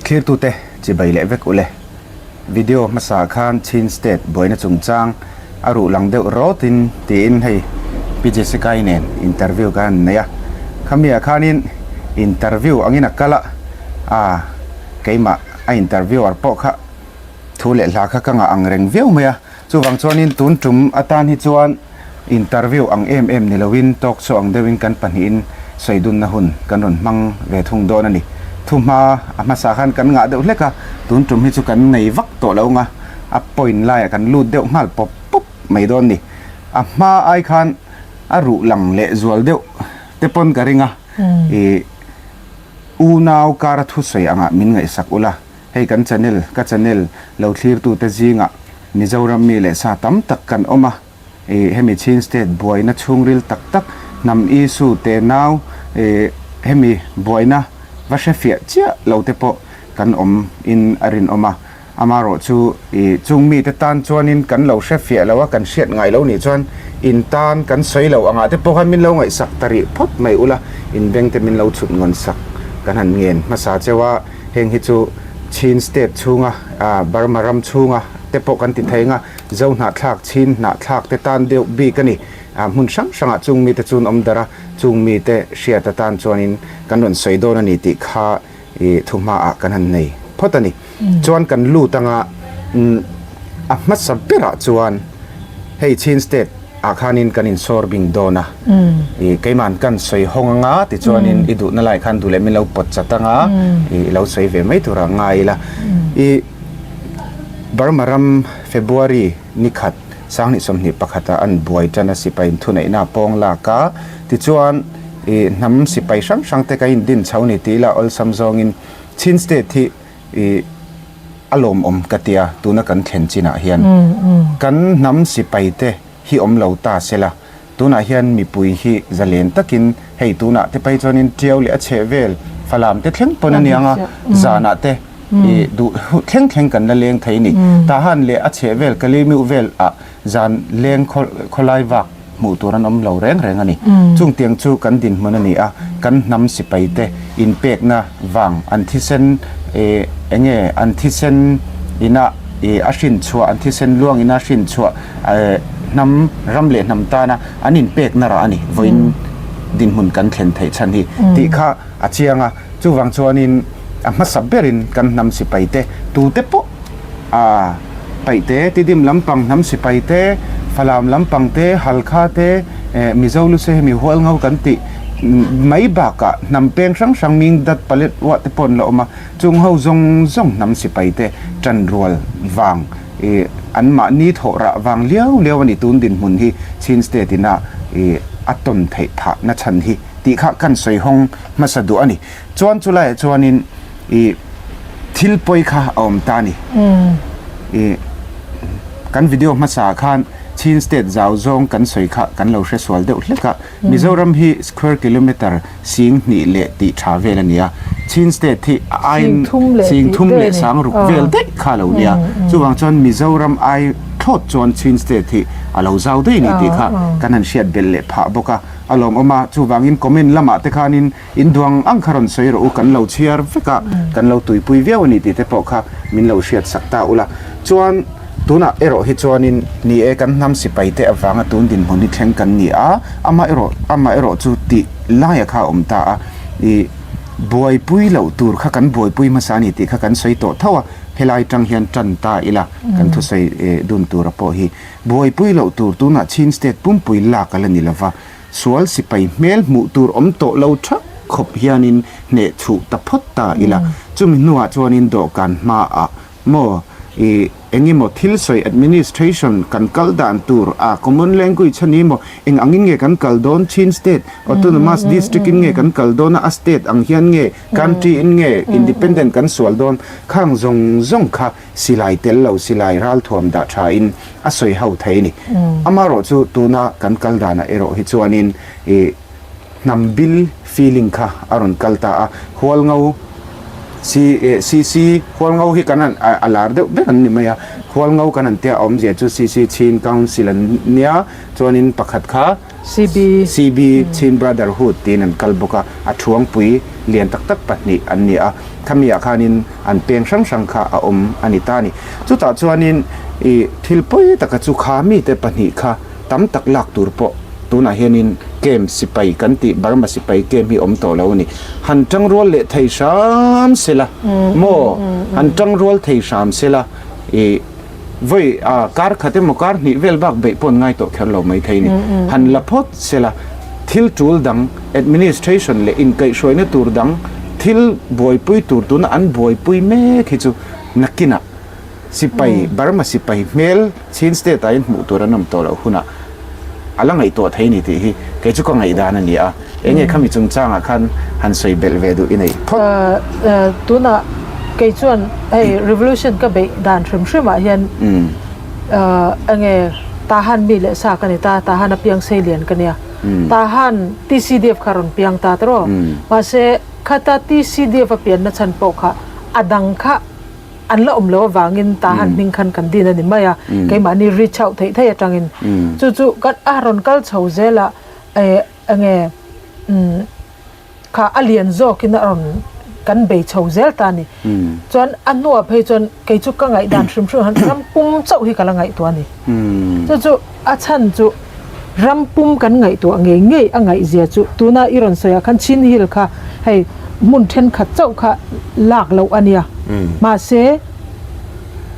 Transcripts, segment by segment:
Thlirtute chibai leh vek ule. Video hmasa khan Chin State buaina chungchang a ruh lang deuh rawtin tiin hei Pi Jessica-i nen interview ka han nei a. Khamiah khanin interview angin a kal a, aa keimah a interviewer pawh kha thu leh hla kha ka ngah ang reng viau mai a. Chuvang chuanin tun tum atan hi chuan interview ang em em ni loin talk show ang deuhin kan pahnihin sawi dunna hun kan rawn hmang ve thung dawn a ni. Thuhma a hmasa khan kan ngah deuh hlek a, tun tum hi chu kan nei vak tawh lo anga a point laiah kan lut deuh nghal pawp pawp mai dawn ni. A hma ai khan a ruh lang leh zual deuh te pawn ka ring a, ih unau kara thusawi angah min ngaihsak ula. Hei kan channel, ka channel lo thlirtute zingah Mizoram mi leh sa tam tak kan awm a, ih hemi Chin State buaina chhungril tak tak hnam issue te nau ih hemi buaina va hre fiah chiah lo te pawh kan awm in a rinawm a. Amarawh chu ih chung mite tan chuanin kan lo hre fiah lo a, kan hriat ngai lo nih chuan in tan kan sawi lo angah te pawh khan min lo ngaihsak ta rih phawt mai ula, in beng te min lo chhut ngawn sak kan han ngen hmasa cheu a. Heng hi chu Chin State chhunga Burma ram chhunga te pawh kan ti thei anga Zo hnahthlak, Chin hnahthlak te tan deuh bik a ni. Hmun hrang hrangah chung mite chu an awm darh a, chung mite hriat atan chuanin kan rawn sawi dawn a ni tih kha i thuhmaah kan han nei phawt a ni. Chuan kan lut anga a hmasa berah chuan hei Chin State ah khanin kan insawr bing dawn a, i keima'n kan sawi hawng anga tichuanin i duhna lai khan duh leh min lo pawt chat anga i lo sawi ve mai turah ngai ila. I Burma ram February ni khat 2021 ah an buai tan a sipai inthuneihna a pawng lak a, tichuan i hnam sipai hrang hrang te kan indin chho ni tih ila awlsam zawngin Chin State hi i A lawmawm ka tia, tuna kan thlen chinah hian kan hnam sipaite hi awm lo ta sela, tunah hian mipui hi zalen takin hei tunah te phei chuanin tiau leh a chheh vel falam te thleng pawn a niang a, zanah te i duh thleng thleng kan la leng thei ni. Tahan leh a chheh vel Kalemiuh vel ah zan leng khawlai vak hmuh tur an awm lo reng reng a ni. Chungtiang chu kan dinhmun a ni a, kan hnam sipaite inpekna vang an thisen ih eng nge an thisen ina ih a hrin chhuah an thisen luang ina hrin chhuah eh hnam ram leh hnam tana an inpekna rah a ni vawiin dinhmun kan thlen theih chhan hi tih kha a chiang a. Chuvang chuanin a hmasa berin kan hnam sipaite tute pawh A Paihte, Tidim lampang hnam sipai te, Falam lampang te, Halkha te, Mizo Luse hemi Hualngo kan tih mai bakah hnam peng hrang hrang ming dat palet uah te pawh an la awm a, chung ho zawng zawng hnam sipai te tan rual vang ih an mahni thawh rah vang liau liau a ni tun dinhmun hi Chin State ina ih a tawn theih phah na chhan hi tih kha kan sawi hawng hmasa duh a ni. Chuan chulaiah chuanin ih thil pawi kha a awm ta a ni. Ih kan video hmasa ah khan Chin state zau zawng kan sawi kha kan lo hre sual deuh hlek a. Mizoram hi square kilometre 2000 leh tih tha vel a ni a. Chin state hi a aiin 3000 leh 6000 vel daih kha a lo nia. Chuvang chuan Mizoram ai thlawt chuan Chin state hi a lo zau daih a ni tih kha kan han hriat belh leh phah bawk a. A lawmawm a, chuvangin comment lamah te khanin In duang ang kha rawn sawi rawh u, kan lo chhiar vek a, kan lo tuipui viau a ni tih te pawh kha min lo hriat sak ta ula. Chuan tunah erawh hi chuanin ni e kan hnam sipai te avanga tun dinhmun hi thleng kan ni a, amah erawh amah erawh chu tih laia kha a awm ta a, i buaipui loh tur kha kan buaipui hmasa a ni tih kha kan sawi tawh tho a, helai tang hian tan ta ila kan thusawi dun tura pawh hi buaipui loh tur tunah Chin State pumpui lak a la ni lova, Sual sipai hmel hmuh tur awm tawh lo thak khawp hianin hneh chhuh ta phawt ta ila, chumi hnuah chuanin dawhkan hmaah maw i engemaw thil sawi administration kan kal dan tur a common language a ni maw eng angin nge kan kal dawn Chin state autonomous district in nge kan kal dawn a a state ang hian nge country in nge independent kan sual dawn khang zawng zawng kha Silai tel lo silai ralthuam dah thain a sawi ho thei a ni. Amaherawh chu tuna kan kal danah erawh hi chuanin ih hnam bil feeling kha a rawn kal ta a, Hualngo CC Hualngo hi kan han a lar deuh ber an ni mai a, Hualngo kan han tia a awmzia chu CC Chin Council an nia chuanin pakhat kha CB. CB, Chin Brotherhood, tiin an kal bawk a, a thuangpui lian tak tak pahnih an ni a, khamiah khanin an peng hrang hrang kha a awm a ni ta a ni. Chutah chuanin ih thil pawi taka chu kha mite pahnih kha tam tak lak tur pawh tunah hianin camp sipai kan tih Burma sipai camp hi awm tawh lo a ni. Han tangrual leh thei hram se la maw? Han tangrual thei hram se la ih vawi a kar khat emaw kar hnih vel bak beih pawh an ngai tawh kher lo mai thei a ni. Han la phawt se la thil tul dang administration leh inkaihhruaina tur dang thil buaipui tur tuna an buaipui mek hi chu nakinah Sipai, Burma sipai hmel Chin state ah hian hmuh tur an awm tawh loh hunah a la ngaihtuah thei a ni tih hi kei chu ka ngaihdan a ni a. Enge khami chungchangah khan han sawi belh ve duh i neih phawt? Tunah kei chuan hei revolution ka beih dan hrim hrimah hian enge Tahan mi leh sa ka ni ta, Tahan a piang sei lian ka nia. Tahan TCDF kha rawn piang ta tawh. Mahse khata TCDF a pianna chhan pawh kha a dang kha an la awm lo avangin Tahan hming khan kan din a ni mai a, keimahni reach out theih theih atangin. Chu chu kan a rawn kal chho zel a, eh enge umm kha a lian zawkin a rawn kan bei chho zel ta a ni. Chuan a hnuah phei chuan kei chu ka ngaihdan hrim hrim han ram pum chauh hi ka la ngaihtuah a ni. Chu chu a chhan chu ram pum kan ngaihtuah ngei ngei a ngaihzia chu tuna i rawn sawi ah khan Chin Hill kha hei hmun thenkhat chauh kha lak loh a nia. Mahse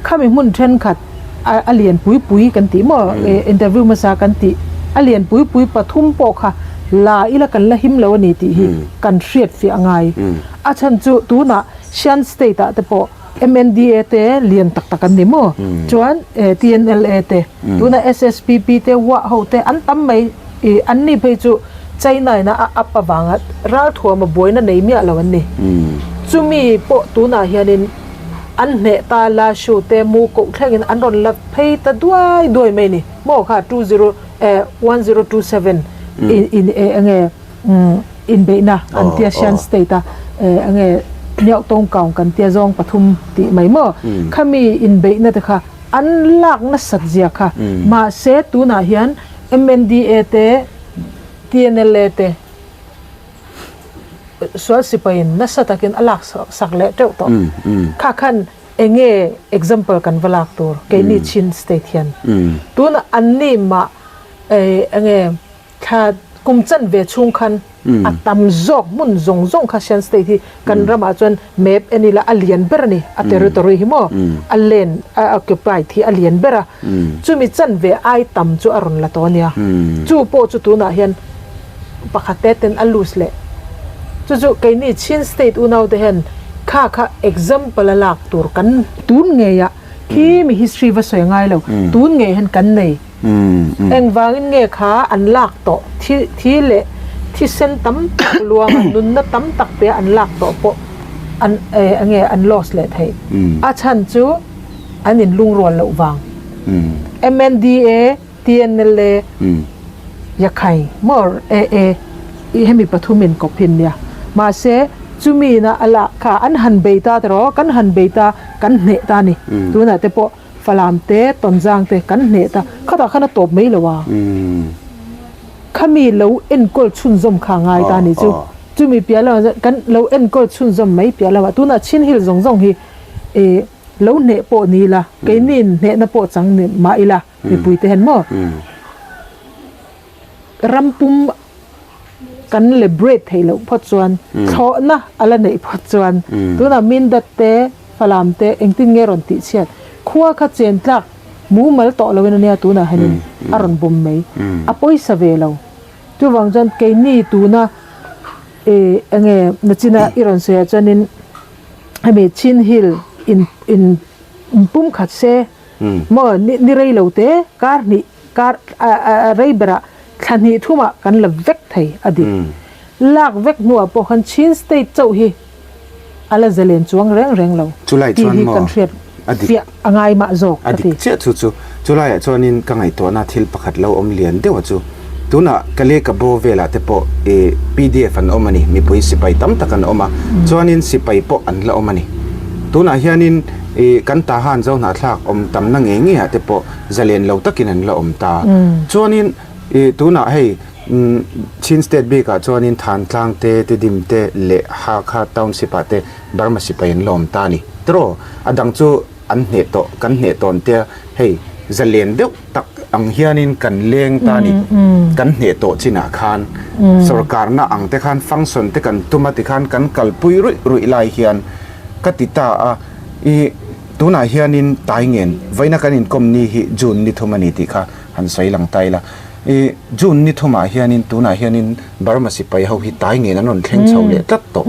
khami hmun thenkhat a lian pui pui kan tih maw interview hmasa kan tih a lian pui pui pathum pawh kha la ila kan la him lo a ni tih hi kan hriat fiah ngai. A chhan chu tunah Shan State ah te pawh MNDA te lian tak tak an ni maw? Chuan TNLA te, tuna SSPP te, Wah ho te an tam mai. I an ni phei chu China in a up avanga ralthuam a buaina nei miah lo an ni. Chumi pawh tunah hianin an hneh ta la shu te mu koh thlengin an rawn la phei ta duai duai mai ni maw kha 20 1027 in enge Inbeihna an tia Shan State a enge Miao Tawng Kaung kan tia zawng pathum tih mai maw? Khami inbeihna te kha an lak nasat zia kha mahse tunah hian MNDA te TNLA te sual sipaiin nasa takin a lak sak leh teuh tawh. Kha khan enge example kan va lak tur keini Chin State hian tunah anni mah enge Thla kum chan ve chhung khan a tam zawk hmun zawng zawng kha Shan State hi kan ramah chuan map en ila a lian ber a ni, a territory hi maw a land a occupied hi a lian ber a, chumi chan ve ai tam chu a rawn la tawh a nia. Chu pawh chu tunah hian pakhat te ten a loose leh. Chu chu keini Chin State unaute hian kha kha example a lak tur kan tun ngeiah khi mi history va sawi ngai lo, tun ngei hian kan nei. Engvangin nge kha an lak tawh? Thi thi leh thisen tam tak luanga nunna tam tak te an lak tawh pawh an enge an loss leh theih. A chhan chu an in lungrual loh vang. MNDA, TNLA, Yakhai maw AA i hemi pathum in kawp hin nia. Mahse chumi na a lak kha an han bei ta tiraw kan han bei ta kan hneh ta a ni. Tunah te pawh Falam te, Tonzang te kan hneh ta, khatah khan a tawp mai lo a. Khami lo enkawl chhunzawm kha ngai ta ni chu. Chumi piah lamah chuan kan lo enkawl chhunzawm mai piah lamah tunah Chin Hill zawng zawng hi ih lo hneh pawh ni ila, keiniin hnehna pawh chang ni mah ila mipui te hian maw ram pum kan liberate theih loh phawt chuan thlawhna a la neih phawt chuan tunah Mindat te Falam te engtin nge rawn tih chhiat khua kha chen tlak mumal tawh loin ania tunah hianin a rawn bawm mai a pawisa ve lo chuvang chuan keini tuna ih enge nachina i rawn sawi ah chuanin hemi Chin Hill in in pumkhat se maw ni rei lo te kar hnih Kar rei berah thla hnih thumah kan la vek thei a dik. Lak vek hnuah pawh khan Chin State chauh hi a la zalen chuang reng reng lo Chulai tih chuan hi maw kan hriat a dik fiah a ngai mah zawk a ka dik ti. chiah chu chu. Chulaiah chuanin ka ngaihtuahna thil pakhat lo awm lian deuh a chu. Tunah Kale Kabo velah te pawh ih pdf an awm a ni, mipui sipai tam tak an awm a, chuanin sipai pawh an la awm a ni. Tunah hianin ih kan Tahan Zohnahthlak awm tamna ngei ngeiah te pawh zalen lo takin an la awm ta. Chuanin ih tunah hei Chin State bikah chuanin Thantlang te, Tidim te leh Hakha Township ah te Burma sipai an la awm ta a ni. Tiraw? A dang chu an hneh tawh, kan hneh tawn tia hei zalen deuh tak ang hianin kan leng ta a ni. Kan hneh tawh chinah khan sorkarna ang te khan function te kan tum a tikhan kan kalpui ruih ruih lai hian ka ti ta a, i tunah hianin Taingen vawiina kan inkawm ni hi June ni thum a ni tih kha han sawi lang ta ila. I June ni thumah hianin tunah hianin Burma sipai ho hi tai ngen an rawn thleng chho leh tlat tawh.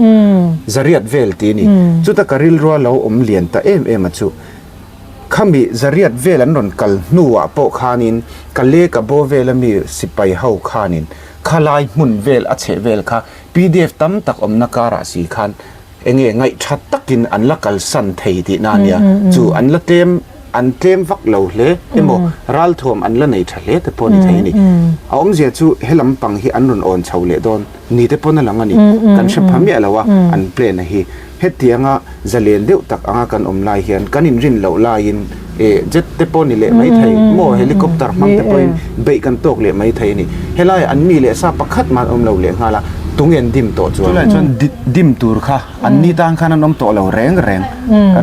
Zariat vel ti a ni. Chuta ka rilrua lo awm lian ta em em a chu. Khami zariat vel an rawn kal hnuah pawh khanin ka le ka bo vela mi sipai ho khanin khalai hmun vel a chheh vel kha pdf tam tak awmna karah si khan Enge ngaihtha takin an la kalsan thei tihna a nia. Chu an la tlem, an tlem vak lo hle emaw ralthuam an la nei tha hle te pawh a ni thei a ni. A awmzia chu he lampang hi an rawn awn chho leh dawn ni te pawn a lang a ni. Kan hre pha miah lo a, an plan a hi. Hetianga zalen deuh tak anga kan awm lai hian kan inrin loh laiin jet te pawh ni leh mai thei maw helicopter hmang te pawhin beih kan tawk leh mai thei a ni. Helaiah an mi leh sa pakhat mah an awm lo leh nghal a, tunge an dim tawh chuan? Chulai chuan dim tur kha an ni tan khan an awm tawh lo reng reng.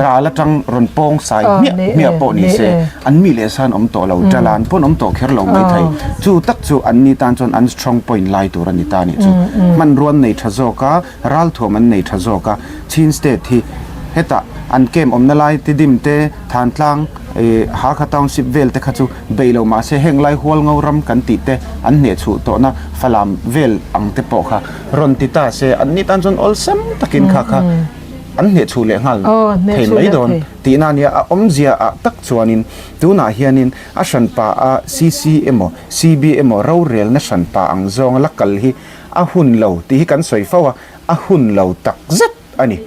Ral atang rawn pawng sai hmiah hmiah pawh ni se an mi leh sa an awm tawh lo, talan pawn awm tawh kher lo mai thei. Chu tak chu an ni tan chuan an strong point lai tur a ni ta a nih chu. Hmanrua an nei tha zawk a, ralthuam an nei tha zawk a, Chin State hi hetah an camp awmna lai Tidim te, Thantlang, Hakha Township vel te kha chu beih lo mahse heng lai Hualngo ram kan tih te an hneh chhuh tawhna Falam vel ang te pawh kha rawn ti ta se an ni tan chuan awlsam takin kha kha an hneh chhuh leh nghal thei mai dawn tihna a nia. A awmzia ah tak chuanin tunah hianin a hranpa a CC emaw CB emaw rorelna hranpa ang zawnga la kal hi A hun lo tih hi kan sawi fo a, a hun lo tak zet a ni.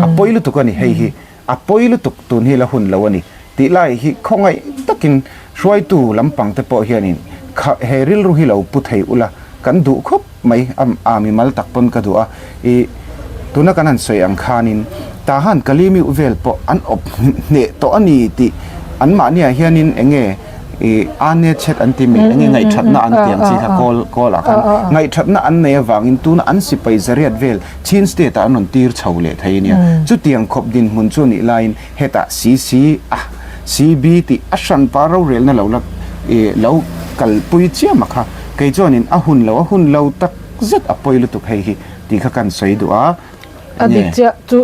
A pawi lutuk a ni hei hi, a pawi lutuk tun hi la hun lo a ni tih lai hi khawngaih takin hruaitu lampang te pawh hianin kha he rilru hi lo pu thei ula kan duh khawp mai a, a mimal tak pawn ka duh a, i tuna kan han sawi ang khanin Tahan Kalimiuh vel pawh an awp hneh tawh a ni tih anmahniah hianin eng nge I ane chet an ti mi enge ngaihthatna an ti ang chi kha kawl kawl ah khan ngaihthatna an nei avangin tuna an sipai zariat vel Chin state ah an rawn tir chho leh thei ania. Chutiang khawp dinhmun chu nih laiin hetah CC a CB tih a hranpa rorelna lo la i lo kalpui chiam a kha kei chuanin a hun lo a hun lo tak zet a pawi lutuk hei hi tih kha kan sawi duh a. A dik chiah chu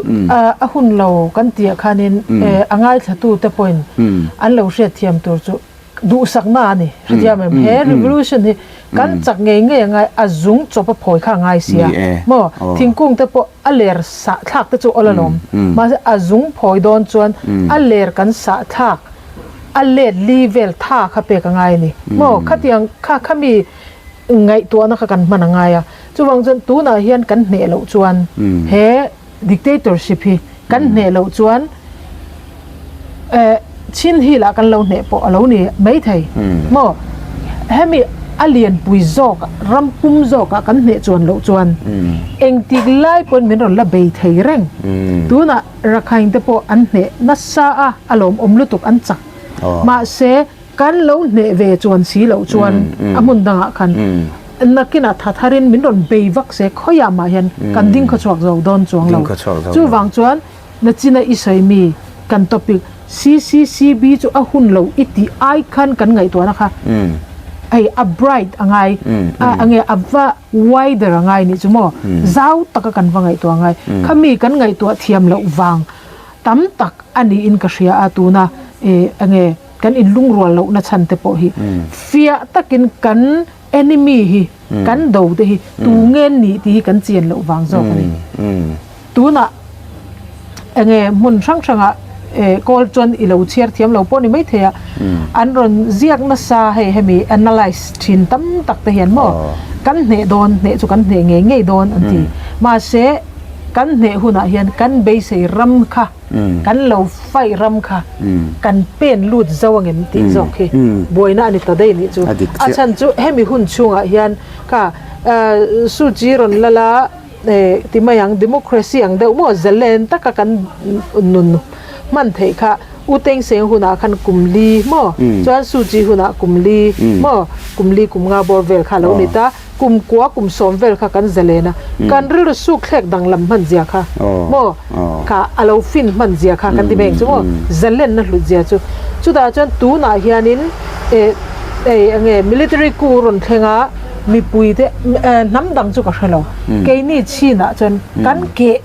a hun lo kan tih ah khanin a ngaithlatu te pawhin an lo hriatthiam tur chu duhsakna a ni. Hrethiam em? He revolution hi kan chak ngei ngei a ngai a zung chawp a phawi kha a ngai sia maw? Thingkung te pawh a ler sah thlak te chu awl alawm. Mahse a zung phawi dawn chuan a ler kan sah thlak a let li vel tha kha pek a ngai a ni maw? Khatiang kha khami ngaihtuahna kha kan hman a ngai a. Chuvang chuan tunah hian kan hneh loh chuan he dictatorship hi kan hneh loh chuan eh Chin Hill ah kan lo hneh pawh a lo ni maithei maw? Hemi a lianpui zawk ram pum zawk ah kan hneh chuan loh chuan engtik lai pawhin min rawn la bei thei reng. Tunah Rakhine te pawh an hneh nasa a, a lawmawm lutuk an chak. Mahse Kan lo hneh ve chuan si loh chuan a hmun dangah khan nakinah tha tharin min rawn bei vak se khawiah mah hian kan ding khawchhuak zo dawn chuang lo. Chuvang chuan nachina i sawi mi kan topic CCCB chu a hun lo i tih ai khan kan ngaihtuahna kha hei a bright a ngai a nge a va wider a ngai nih chu maw zau taka kan va ngaihtuah ngai khami kan ngaihtuah thiam loh vang tam tak a niin ka hria a tuna enge kan inlungrual lohna chhan te pawh hi fiah takin kan enemy hi kan do te hi tu nge nih tih hi kan chian loh vang zawk a ni. Tunah enge hmun hrang hrangah kawl chuan i lo chhiar thiam lo pawh ni maithei a, an rawn ziak nasa hei hemi analyse thin tam tak te hian maw kan hneh dawn hneh chu kan hneh ngei ngei dawn an ti. Mahse kan hneh hunah hian kan beisei ram kha Kan lo fight ram kha kan pen lut zo angem tih zawk hi buaina a ni ta daih nih chu. A chhan chu hemi hun chhungah hian kha Suu Kyi rawn lal a ti mai ang democracy ang deuh maw zalen taka kan nun hman theih kha. U Teng Seng hunah khan kum li maw chuan Suu Kyi hunah kum li maw kum li kum nga bawr vel kha a lo ni ta. Kum kua kum sawm vel kha kan zalen a, kan rilru suk thlek danglam hman zia kha maw kha a lo fin hman zia kha kan ti mai ang chu maw zalenna hlut zia chu. Chutah chuan tunah hianin eh eng nge military coup rawn thleng a mipui te hnam dang chu ka hre lo keini chinah chuan kan keh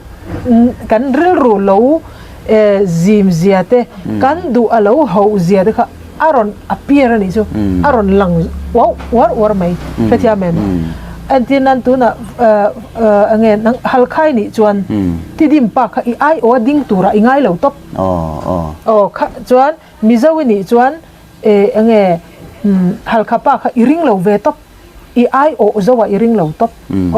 kan rilru lo zim zia te kan duh a lo hoh zia te kha a rawn appear a nih chu a rawn lang uau uar uar mai hrethiam em entir nan tunah enge nang halkhai nih chuan tidim pa kha i ai aw a ding turah i ngai lo tawp aw kha chuan mizo i nih chuan enge halkha pa kha i ring lo ve tawp i ai awh zo ah i ring lo tawp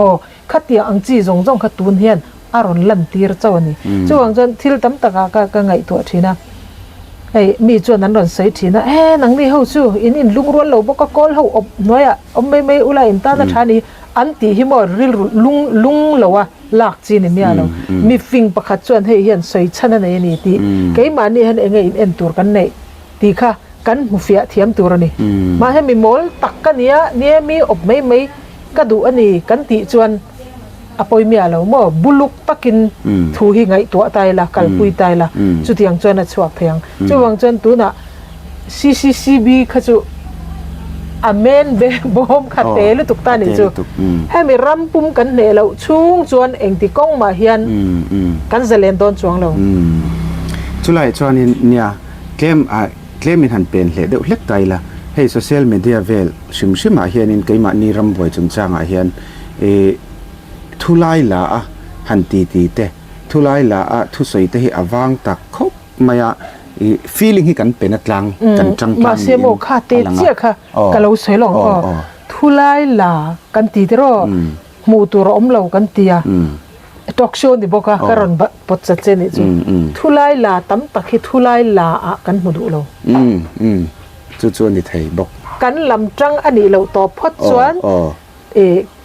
aw Khatiang ang chi zawng zawng kha tun hian a rawn lantir chauh a ni. Chuvang chuan thil tam takah ka ka ngaihtuah thin a, hei mi chuan an rawn sawi thin a, he nangni ho chu in inlungrual lo bawk a, kawl ho awp hnuaiah awm mai mai ula in tan a tha ni an tih hi maw rilru lung lung lo a lak chi ni miah lo. Mi fing pakhat chuan hei hian sawi chhan a nei a ni tih keimahni hian enge in en tur kan neih tih kha kan hmu fiah thiam tur a ni. Mahse mi mawl tak ka nia, nia mi awp mai mai. Ka duh a ni kan tih chuan a pawi miah lo maw? Buluk takin thu hi ngaihtuah ta ila, kalpui ta ila, chutiang chuan a chhuak thei ang. Chuvang chuan tunah CCCB kha chu a men be bawm kha te lutuk ta nih chu. Hemi ram pum kan hneh loh chhung chuan engti kawng mah hian kan zalen dawn chuang lo. Chulaiah chuanin nia tlem a Tlemin han pen hleh deuh hlek ta ila, hei social media vel hrim hrimah hianin keimahni rambuai chungchangah hian ih thulai la a han ti ti te, thulai la a thusawi te hi a vang tak khawp mai a, ih feeling hi kan pen a tlang, kan tang tlang Mahse maw kha te chiah kha ka lo sawi lo ang aw, thulai la kan ti te rawh, hmuh tur a awm lo kan ti a. Talk show ni bawk a, ka rawn pawt chat che nih chu. Thulai la tam tak hi thulai la ah kan hmu duh lo. Chu chu a ni thei bawk. Kan lam tang a nih loh tawp phawt chuan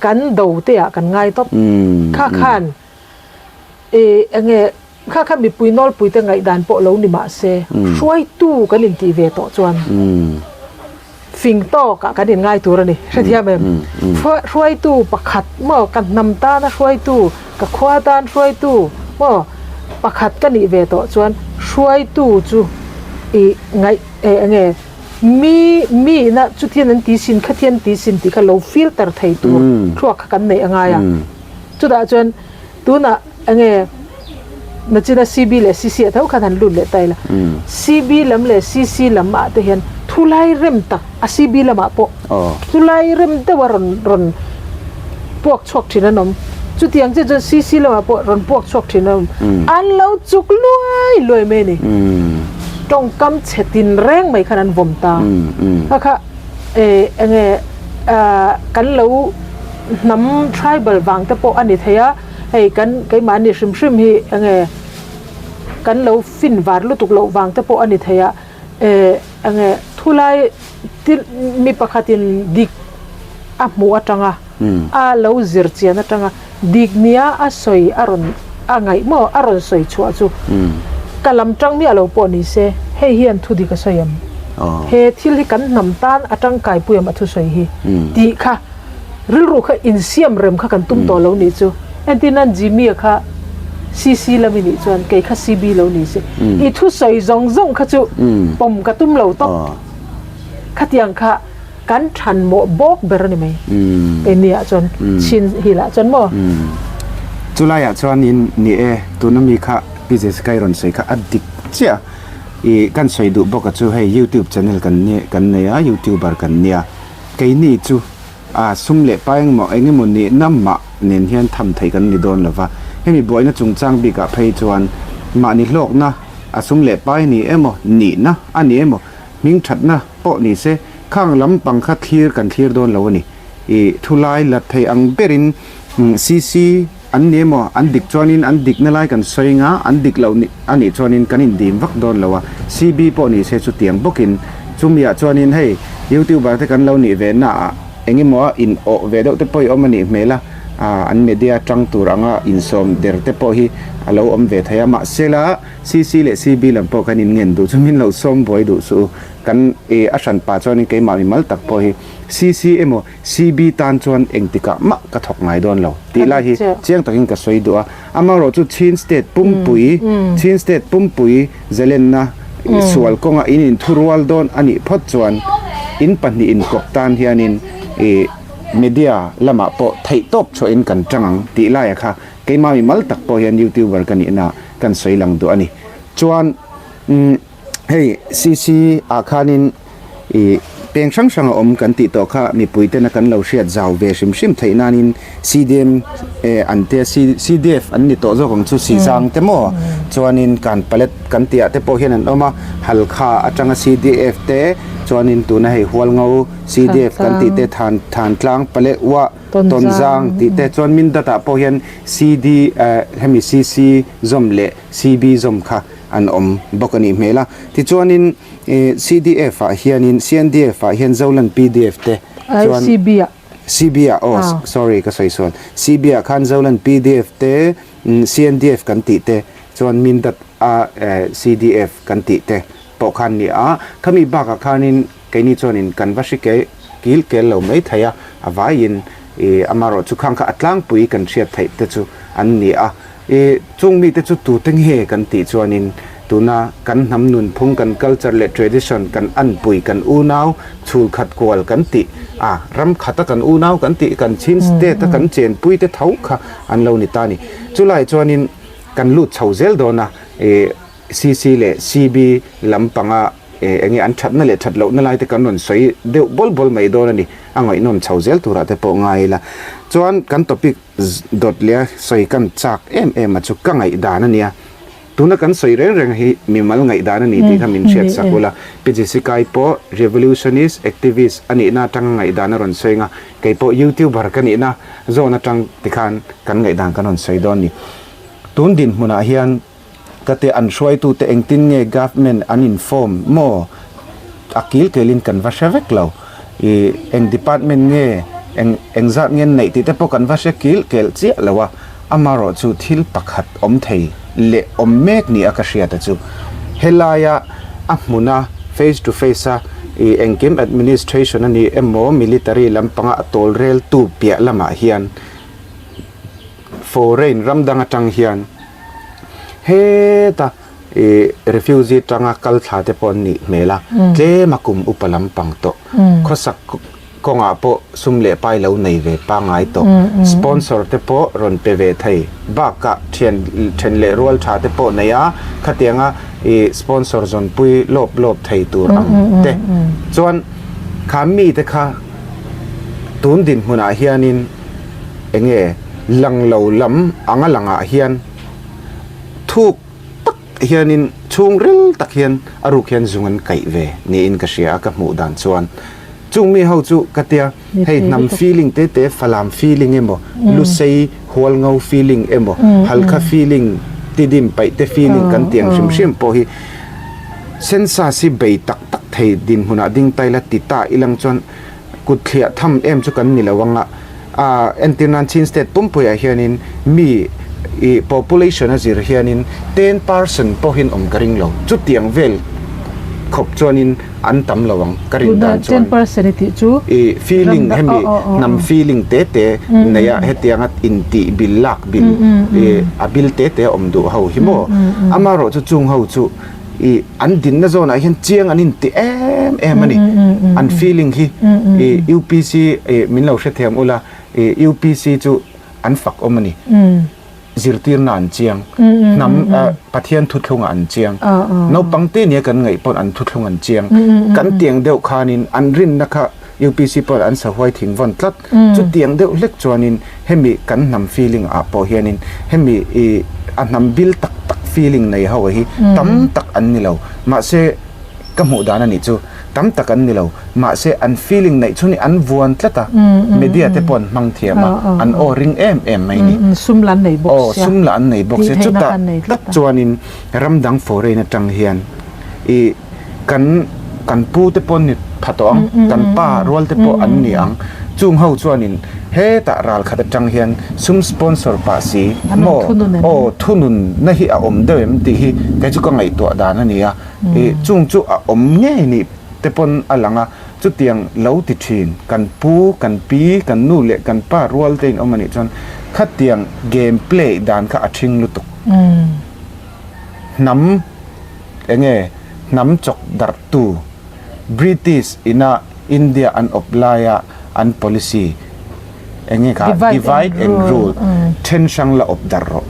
kan do te ah kan ngai tawp. Kha khan enge kha kha mipui nawlpui te ngaihdan pawh lo ni mah se hruaitu kan intih ve tawh chuan. Fing tawkah kan inngai tur a ni. Hrethiam em? Hruaitu pakhat maw, ka hnam tana hruaitu, ka khua tan hruaitu maw pakhat ka nih ve tawh chuan hruaitu chu i ngaih eh enge mi miina chutian an ti sin khatian an ti sin tih kha lo filter thei tur thluak kha kan neih a ngai a. Chutah chuan tunah enge Nachina CB leh CC ah tho khan han lut leh ta ila. CB lam leh CC lam ah te hian thulai rem tak a CB lamah pawh thulai rem deuh a rawn rawn puak chhuak thin an awm. Chutiang chiah chuan CC lamah pawh rawn puak chhuak thin an awm. An lo chuk luai luai mai a ni. Tawngkam chhe tin reng mai khan an vawm ta. Kha kha enge kan lo hnam tribal vang te pawh a ni thei a. Hei kan keimahni hrim hrim hi enge kan lo fin var lutuk loh vang te pawh a ni thei a, eh enge thulai thil mi pakhatin dik a hmuh atanga a lo zir chian atanga dik nia a sawi a rawn a ngaih maw a rawn sawi chhuah chu ka lam tang miah lo pawh ni se hei hian thu dik a sawi em he thil hi kan hnam tan a tangkaipui em a thusawi hi tih kha Rilru kha insiam rem kha kan tum tawh lo nih chu. Entir nan Jimmy-a kha CC lam i nih chuan kei kha CB lo ni se. I thusawi zawng zawng kha chu pawm ka tum lo tawp. Khatiang kha kan than mawh bawk ber a ni mai. Keini-ah chuan chin hilah chuan maw? Chulaiah chuanin ni e, tuna mi kha Pi Jessica-i rawn sawi kha a dik chiah a. I kan sawi duh bawk a chu hei YouTube channel kan nei a, YouTuber kan nia. Keini chu a sum leh pa engmaw engemaw nihna mah nen hian tham theih kan ni dawn lova, hemi buaina chungchang bikah phei chuan mahni hlawkna a sum leh pai ni emaw nihna a ni emaw hming thatna pawh ni se khang lampang kha thlir kan thlir dawn lo a ni. I thulai la thei ang berin CC an ni emaw an dik chuanin an dikna lai kan sawi nga an dik loh a nih chuanin kan indim vak dawn lo a, CB pawh ni se chutiang bawkin chumiah chuanin hei youtuber te kan lo nih ve naah eng emaw a in awh ve deuh te pawh i awm a nih hmel a, an media tang tur anga insawm der te pawh hi a lo awm ve thei a. Mahsela CC leh CB lam pawh kan inngen duh chu min lo sawm buai duh suh u. Kan a hran pah chuanin keimah mimal tak pawh hi CC emaw CB tan chuan engtikah mah ka thawk ngai dawn lo tih lai hi chiang takin ka sawi duh a. Amaherawh chu Chin State pumpui, Chin State pumpui zalenna sual kawnga in inthurual dawn a nih phawt chuan in pahnih inkawp tan hianin ih media lamah pawh theihtawp chhuahin kan tang ang tih laia kha keimah mimal tak pawh hian YouTuber ka nihna kan sawi lang duh a ni. Chuan hei CC ah khanin ih peng hrang hrang a awm kan tih tawh kha mipui tena kan lo hriat zau ve hrim hrim theih nanin CDM an te CDF an ni tawh zawk ang chu Sizang te maw chuanin kan palet kan tih ah te pawh hian an awm a Halkha atanga CDF te chuanin tuna hei Hualngo CDF kan tih te Than Thantlang Palet Uah Tonzang tih te chuan Mindat ah pawh hian CD hemi CC zawm leh CB zawm kha an awm bawk a nih hmel a. Tichuanin CDF ah hianin CNDF ah hian Zolan PDF te chuan CB ah CB ah aw sorry ka sawi sual CB ah khan Zolan PDF te CNDF kan tih te chuan Mindat a CDF kan tih te pawh khan ni a. Khami bakah khanin keini chuanin kan va hri ke kil kel lo mai thei a, a vaiin amaherawh chu khang kha a tlangpui kan hriat theih te chu an ni a. I chung mite chu tute nge kan tih chuanin tuna kan hnam nunphung, kan culture leh tradition, kan anpui, kan unau, chhul khat kual kan tih a, ram khata kan unau kan tih, kan Chin state a kan chenpui te tho kha an lo ni ta a ni. Chulai chuanin kan lut chho zel dawn a, i CC leh CB lampanga enge an thatna leh that lohna lai te kan rawn sawi deuh bawl bawl mai dawn a ni. A ngaihnawm chho zel turah te pawh ngai ila. Chuan kan topic Dawt leh a sawi kan chak em em a chu ka ngaihdan a nia. Tuna kan sawi reng reng hi mimal ngaihdan a ni tih kha min hriat sak ula. Pi Jessica-i pawh revolutionist activist a nihna atanga ngaihdan a rawn sawi ang a, kei pawh youtuber ka nihna zawn atang tikhan kan ngaihdan kan rawn sawi dawn a ni. Tun dinhmunah hian Ka te an hruaitute engtin nge government an inform maw? A kil kelin kan va hre vek lo. I eng department nge eng engzat nge an neih tih te pawh kan va hre kil kel chiah lo a. Amaherawh chu thil pakhat awm thei leh awm mek ni a ka hriat a chu helaia a hmuna face to face a i engkim administration a ni emaw military lampanga a tawl reltu piah lamah hian foreign ram dang atang hian Heta i refugee tanga kal thla te pawh an nih hmel a, tlem a kum upa lampang tawh, khawsak kawngah pawh sum leh pai lo nei ve pangngai tawh, sponsor te pawh rawn pe ve thei bakah thian then leh rual tha te pawh nei a, khatianga i sponsor zawnpui lawp lawp thei tur ang te chuan kha mite kha tun dinhmunah hianin enge lang lo lam anga langah hian thuk tak hianin chhungril tak hian a ruk hian zung an kaih ve niin ka hria a ka hmuh dan chuan chung mi ho chu ka tia hei hnam feeling te te falam feeling emaw lusei hualngo feeling emaw halkha feeling tidim paih te feeling kan tih ang hrim hrim pawh hi census hi bei tak tak thei dinhmunah ding ta ila ti ta ilang chuan Kut thliah tham em chu kan ni lo ang a, entir nan Chin State pumpuiah hianin mi i population a zir hianin 10% pawhin awm ka ring lo. Chutiang vel khawp chuanin an tam lo ang ka rin dan chuan. Tuna 10% i tih chu? I feeling hemi hnam feeling te te neia hetianga intih bil lak bil i a bil te te awm duh ho hi maw? Amaherawh chu chung ho chu I an dinna zawnah hian chiang an inti em em a ni. An feeling hi i UPC i min lo hrethiam ula i UPC chu an fak awm a ni. Zirtirna an chiang, hnam Pathian thuthlungah an chiang, naupang te nia kan ngaih pawn an thuthlung an chiang. Kan tiang deuh khanin an rinna kha UPC pawn an sahuai thing vawn tlat. Chutiang deuh hlek chuanin hemi kan hnam feeling ah pawh hianin hemi i a hnam bil tak tak feeling nei ho hi tam tak an ni lo. Mahse ka hmuh dan a nih chu tam tak an ni lo. Mahse an feeling neih chhun hi an vuan tlat a, media te pawh an hmang thiam a, an aw ring em em mai ni. Sum la an nei bawk sia. Aw sum la an nei bawk sia. Chutah tak chuanin ram dang foreign atang hian i kan kan pu te pawh ni. pha tawh ang, kan pa rual te pawh an ni ang. Chung ho chuanin hetah ral khat atang hian sum sponsor pah si maw aw thunun na hi a awm deuh em tih hi kei chu ka ngaihtuah dan a ni a, ih chung chu a awm ngei nih te pawn a lang a, chutiang lo ti thin kan pu, kan pi, kan nu leh kan pa rual te in awm a nih chuan khatiang game play dan kha a thing lutuk. Hnam enge hnam chawk darh tu British ina India an awp laia an policy enge kha divide and rule then hrang la awp darh rawh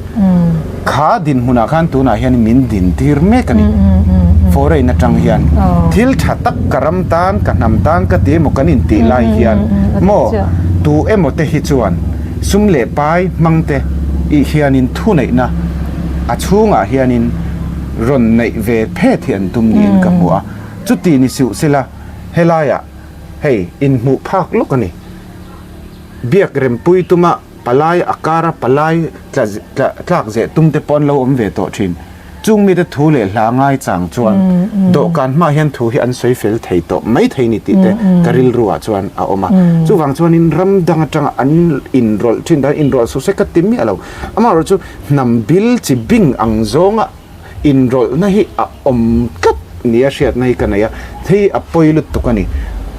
kha dinhmunah khan tunah hian min din tir mek a ni foreign atang hian thil tha tak ka ram tan ka hnam tan ka ti emaw kan intih lai hian maw tu emaw te hi chuan sum leh pai hmang te ih hianin thuneihna a chhungah hianin rawn neih ve phet hi an tum niin ka hmu a, chuti ni suh sela helaiah hei inhmuh phak lawk a ni. Biak rempui tuma palai a kara palai tla tla tlak zeh tum te pawh an lo awm ve tawh thin. Chung mite thu leh hla ngai chang chuan dawhkan hmaah hian thu hi an sawi fel thei tawh mai thei ni tih te ka rilru ah chuan a awm a. Chuvang chuanin ram dang atanga an inrawlh thin dan inrawlh suh se ka ti miah lo. Amaherawhchu chu hnam bil chi bing ang zawnga inrawlhna hi a awm tlat nia hriatna hi ka nei a, hei a pawi lutuk a ni.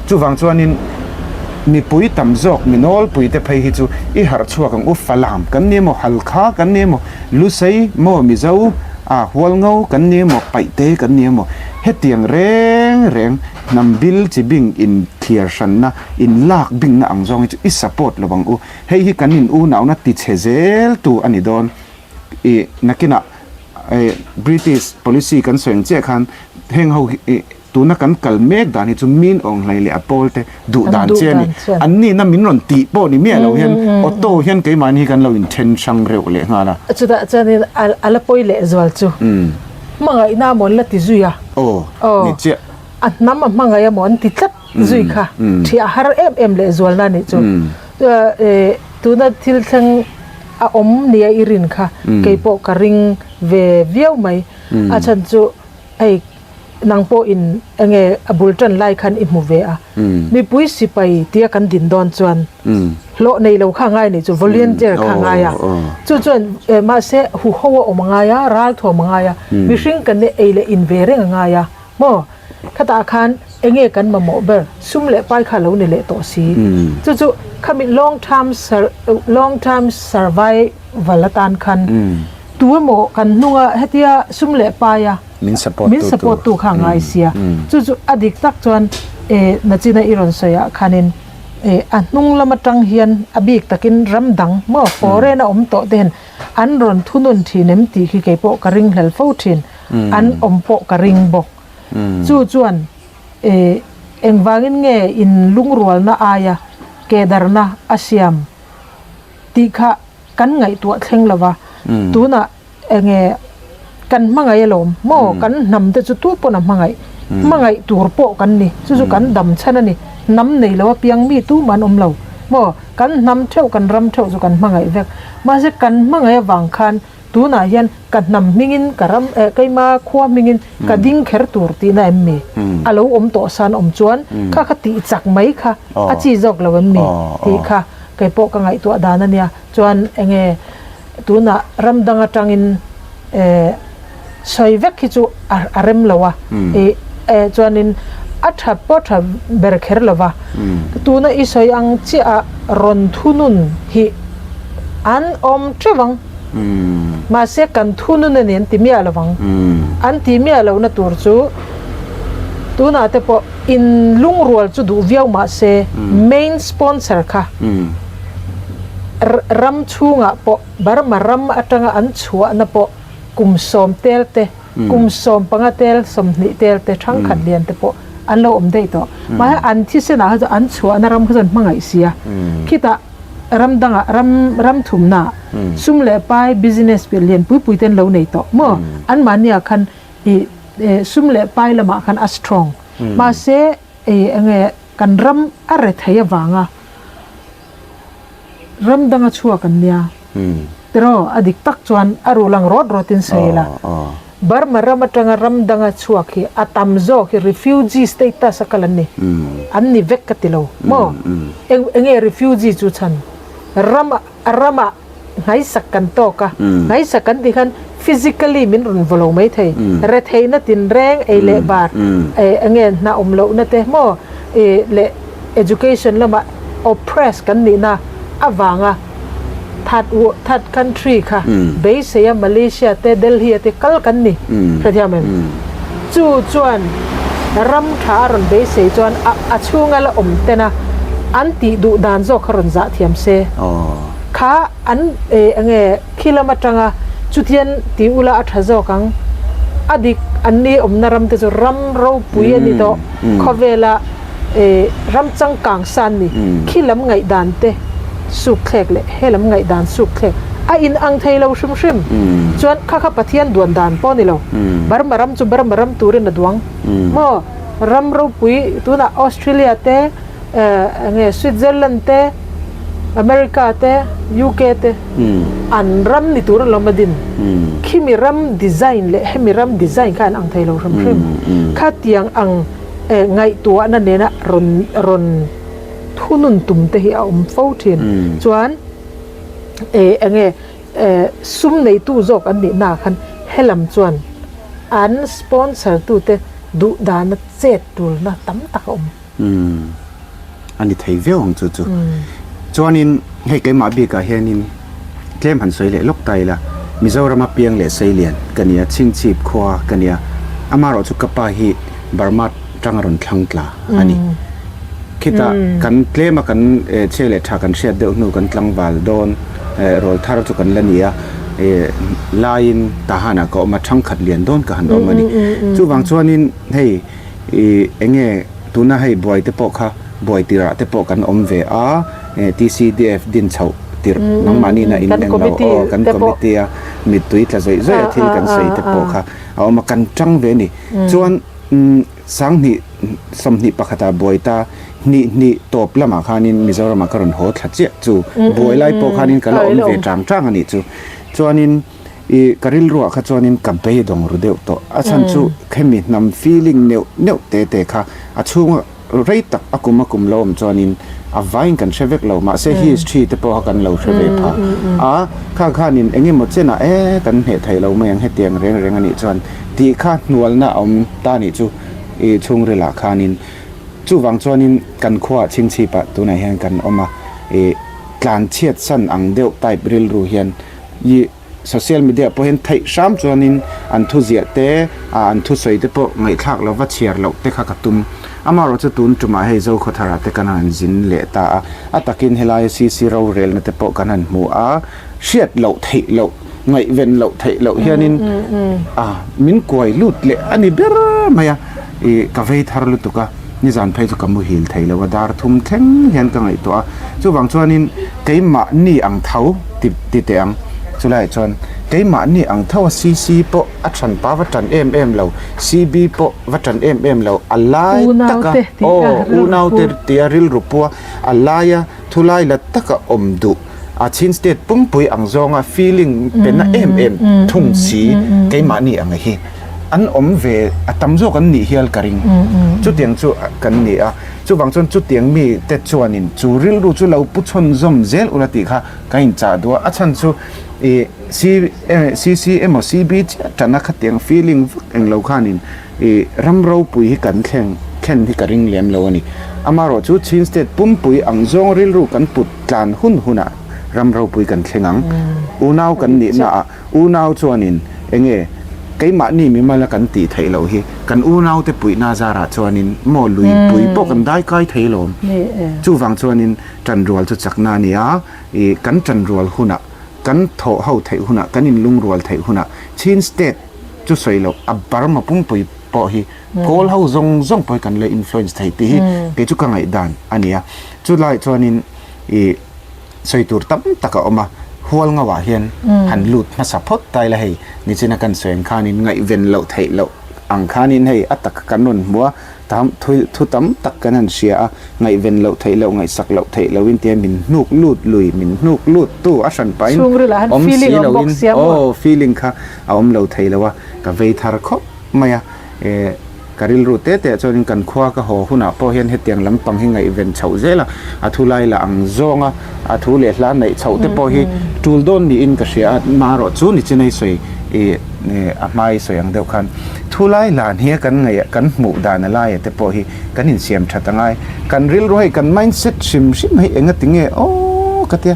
Chuvang chuanin mipui tam zawk mi nawlpuite phei hi chu i harh chhuak ang u, Falam kan ni emaw, Halkha kan ni emaw, Lusei maw, Mizo a Hualngo kan ni emaw, Paihte kan ni emaw, hetiang reng reng hnam bil chi bing inthliar hranna, inlak bingna ang zawng hi chu i support lo ang u. Hei hi kan in unauna tichhe zel tu a ni dawn. I nakinah British policy kan sawi ang chiah khan heng ho hi tuna kan kal mek dan hi chu min awnghlei leh a pawl te duh dan che a ni. An nihna min rawn tih pawh ni miah lo hian auto hian keimahni hi kan lo inthen hrang reuh leh nghal a. Chutah chuanin a la pawi leh zual chu hmangaihna amaw an la ti zui a. Aw ni chiah. A hnam a hmangaih amaw an ti tlat zui kha thiah har em em leh zualna a nih chu. Tuna thil thleng a awm nia i rin kha kei pawh ka ring ve viau mai. A chhan chu hei nang pawhin enge a bul tan lai khan i hmu ve a, mipui sipai tia kan din dawn chuan hlawh nei lo kha ngai nih chu volunteer kha ngai a, chu chuan mahse huho a awm a ngai a, ral thuam a ngai a, mihring kan ei leh in ve reng a ngai a maw? Khatah khan enge kan mamawh ber sum leh pai kha lo ni leh tawh si, chu chu khami long term long term survival atan khan tu emaw kan hnunga hetia sum leh paia min support min support tu kha ngai sia chu chu a dik tak chuan e nachina i rawn sawi ah khanin e a hnung lam atang hian a bik takin ram dang maw foreign a awm tawh te hian an rawn thunun thin em tih khi kei pawh ka ring hlel fo thin an awm pawh ka ring bawk chu chuan e engvangin nge in lungrualna aia kedarna a siam tih kha kan ngaihtuah thleng lo va, tunah enge kan hmangaih alawm maw kan hnam te chu tu pawn a hmangaih, hmangaih tur pawh kan ni, chu chu kan dam chhan a ni, hnam nei lo apiang mi tumah an awm lo maw, kan hnam theuh kan ram theuh chu kan hmangaih vek, mahse kan hmangaih avang khan tunah hian ka hnam hmingin ka ram eh keima khua hmingin ka ding kher tur tihna em mi? A lo awm tawh san awm chuan kha kha tih chak mai kha a chi zawk lo em mi? Tih kha kei pawh ka ngaihtuah dan a nia. Chuan enge tunah ram dang atangin eh sawi vek hi chu a rem lo a ih eh chuanin a tha pawh tha ber kher lo va tuna i sawi ang chiah a rawn thunun hi an awm teuh ang mahse kan thunun a ni an ti miah lo vang an ti miah lohna tur chu tunah te pawh in lungrual chu duh viau mahse main sponsor kha ram chhungah pawh Burma ram atanga an chhuahna pawh kum sawm tel te, kum 15 tel, 20 tel te, thangkhat lian te pawh an lo awm daih tawh. Mahse an thisenah kha chuan an chhuahna ram kha chuan hmangaih si a. Khitah ram dangah ram ram thumnaah sum leh pai business lian pui pui te an lo nei tawh maw? Anmahniah khan ih sum leh pai lamah khan a strong. Mahse enge kan ram a re thei avanga Ram danga chhuak an nia. Tiraw, a dik tak chuan a ruh lang rawt rawtin sawi la. Burma ram atanga ram danga chhuak hi a tam zawk hi refugee status a kal an ni. An ni vek ka ti lo maw? Eng enge refugee chu chhan? Ram a ramah nghaisak kan tawk a, nghaisak kan tih khan physically min rawn vaw lo mai thei. Retheihna tinreng ei leh bar enge hna awm lohna te maw leh education lamah oppress kan nihna avanga third third country kha beisei a Malaysia te Delhi a te kal kan ni hrethiam em? Chu chuan ram tha a rawn beisei chuan a a chhunga la awm ten a an tih duh dan zawk kha rawn zah thiam se. Kha an enge khi lam atanga chutian ti ula a tha zawk ang. A dik an ni awmna ram te chu ram ropui a ni tawh khawvela ram changkang sa an ni. Khi lam ngaihdan te suk thlek leh he lam ngaihdan suk thlek a in ang thei lo hrim hrim. Chuan kha kha Pathian duan dan pawh a ni lo. Burma ram chu Burma ram turin a duang maw? Ram ropui tunah Australia te enge Switzerland te America te UK te an ram ni tur alawm a din. Khimi ram design leh hemi ram design kha an ang thei lo hrim hrim. Khatiang ang ngaihtuahna nena rawn rawn thunun tum te hi a awm fo thin. Chuan enge sum neitu zawk an nih naah khan helam chuan an sponsor tute duh dana chet tulna tam tak a awm. Umm a ni thei viau ang chu chu. Chuanin hei keimah bikah hianin tlem han sawi leh lawk ta ila, Mizorama piang leh Seilian ka nia, Chhingchhip khua ka nia, amaherawh chu ka pa hi Burma tang a rawn thlang tla a ni. Khitah kan tlema kan chhe leh tha kan hriat deuh hnu kan tlangval dawn rawl thar chu kan la ni a, laiin Tahanah ka awm a, thangkhat lian dawn ka han awm a ni. Chuvang chuanin hei I enge tuna hei buai te pawh kha buai tirah te pawh kan awm ve a, TCDF din chhoh tirh nangmahni na in eng lo aw kan committee a mittui tla zawih zawih a thil kan sawi te pawh kha a awm a, kan tang ve a ni. Chuan sanghnih 21 ah buai ta hnih hnih tawp lamah khanin Mizoramah ka rawn haw thla chiah chu buai lai pawh khanin ka la awm ve tang tang a nih chu. Chuanin I ka rilruah kha chuanin ka beidawng ru deuh tawh. A chhan chu khemi hnam feeling neuh neuh te te kha a chhunga rei tak a kum a kum lo awm chuanin a vaiin kan hre vek lo. Mahse history te pawh kha kan lo hre ve pha a, kha khanin eng emaw chenah e kan hneh thei lo mai ang hetiang reng reng a nih chuan tih kha hnualna a awm ta nih chu i chhungrilah khanin chuvang chuanin kan khuaah chhingchhipah tunah hian kan awm a, i tlanchhiat san ang deuh type rilru hian I social media pawh hian theih hram chuanin an thu ziah te, an thusawi te pawh ngaihthlak lo va chhiar loh te kha ka tum. Amaherawh chu tun tumah hei Zokhawthara te kan han zin leh ta a, a takin helaia CC rorelna te pawh kan han hmu a, hriat loh theih loh, ngaihven loh theih loh hianin a min kuai lut leh a ni ber mai a, i ka vei thar lutuk a, nizan phei chu ka muhil thei lo a, dar thum thleng hian ka ngaihtuah a, chuvang chuanin keimahni ang tho ti ti teh ang, chulaiah chuan keimahni ang tho a CC pawh a than pa va tan em em lo, CB pawh va tan em em lo, a lai taka aw unaute tia rilru pua a laia thulai la taka awm duh a Chin state pumpui ang zawnga feeling pe na em em thung si keimahni ang hi an awm ve a tam zawk an nih hial ka ring chutiang chu kan ni a chuvang chuan chutiang mi te chuanin chu rilru chu lo pu chhawn zel ula tih kha ka inchah duh a a chhan chu ih C CC emaw CB chiah tana khatiang feeling vak englo khanin ih ram ropui hi kan thleng thlen hi ka ring lem lo a ni. Amaherawh chu Chin State pumpui ang zawng rilru kan put tlan hun hunah ram ropui kan thleng ang. Unau kan nihna ah unau chuanin enge keimahni mimala kan tih theih loh hi kan unaute puihna zarah chuanin maw lui pui pawh kan dai kai thei lawm. Chuvang chuanin tanrual chu chakna a ni a, ih kan tanrual hunah kan thawh ho theih hunah kan inlungrual theih hunah Chin State chu sawi loh a Burma pumpui pawh hi Kawl ho zawng zawng pawh hi kan la influence thei tih hi kei chu ka ngaihdan a ni a. Chulai chuanin ih sawi tur tam tak a awm a, hual ngauah hian han lut hmasa phawt ta ila hei nichina kan sawi ang khanin ngaihven loh theih loh. ang khanin hei a tak kan rawn hmu a, tam thu thu tam tak kan han hria a, ngaihven loh theih loh, ngaihsak loh theih lohin tia min hnuk lut lui, min hnuk lut tu a hran pahin Chhungril ah han awm feeling si a awm bawk loin sia maw? aw feeling kha a awm lo thei lo a, ka vei thar khawp mai a, eh ka rilru te te ah chuanin kan khua ka haw hunah pawh hian hetiang lampang hi ngaihven chhoh zel a, a thu lai lah ang zawng a, a thu leh hla neih chhoh te pawh hi tul dawn niin ka hria a, marawh chu ni chin a i sawi ih a hma i sawi ang deuh khan thu lai lan hi a kan ngaih kan hmuh dan a laia te pawh hi kan insiam that a ngai, kan rilru hei kan mindset hrim hrim hei enga tinge aw ka tia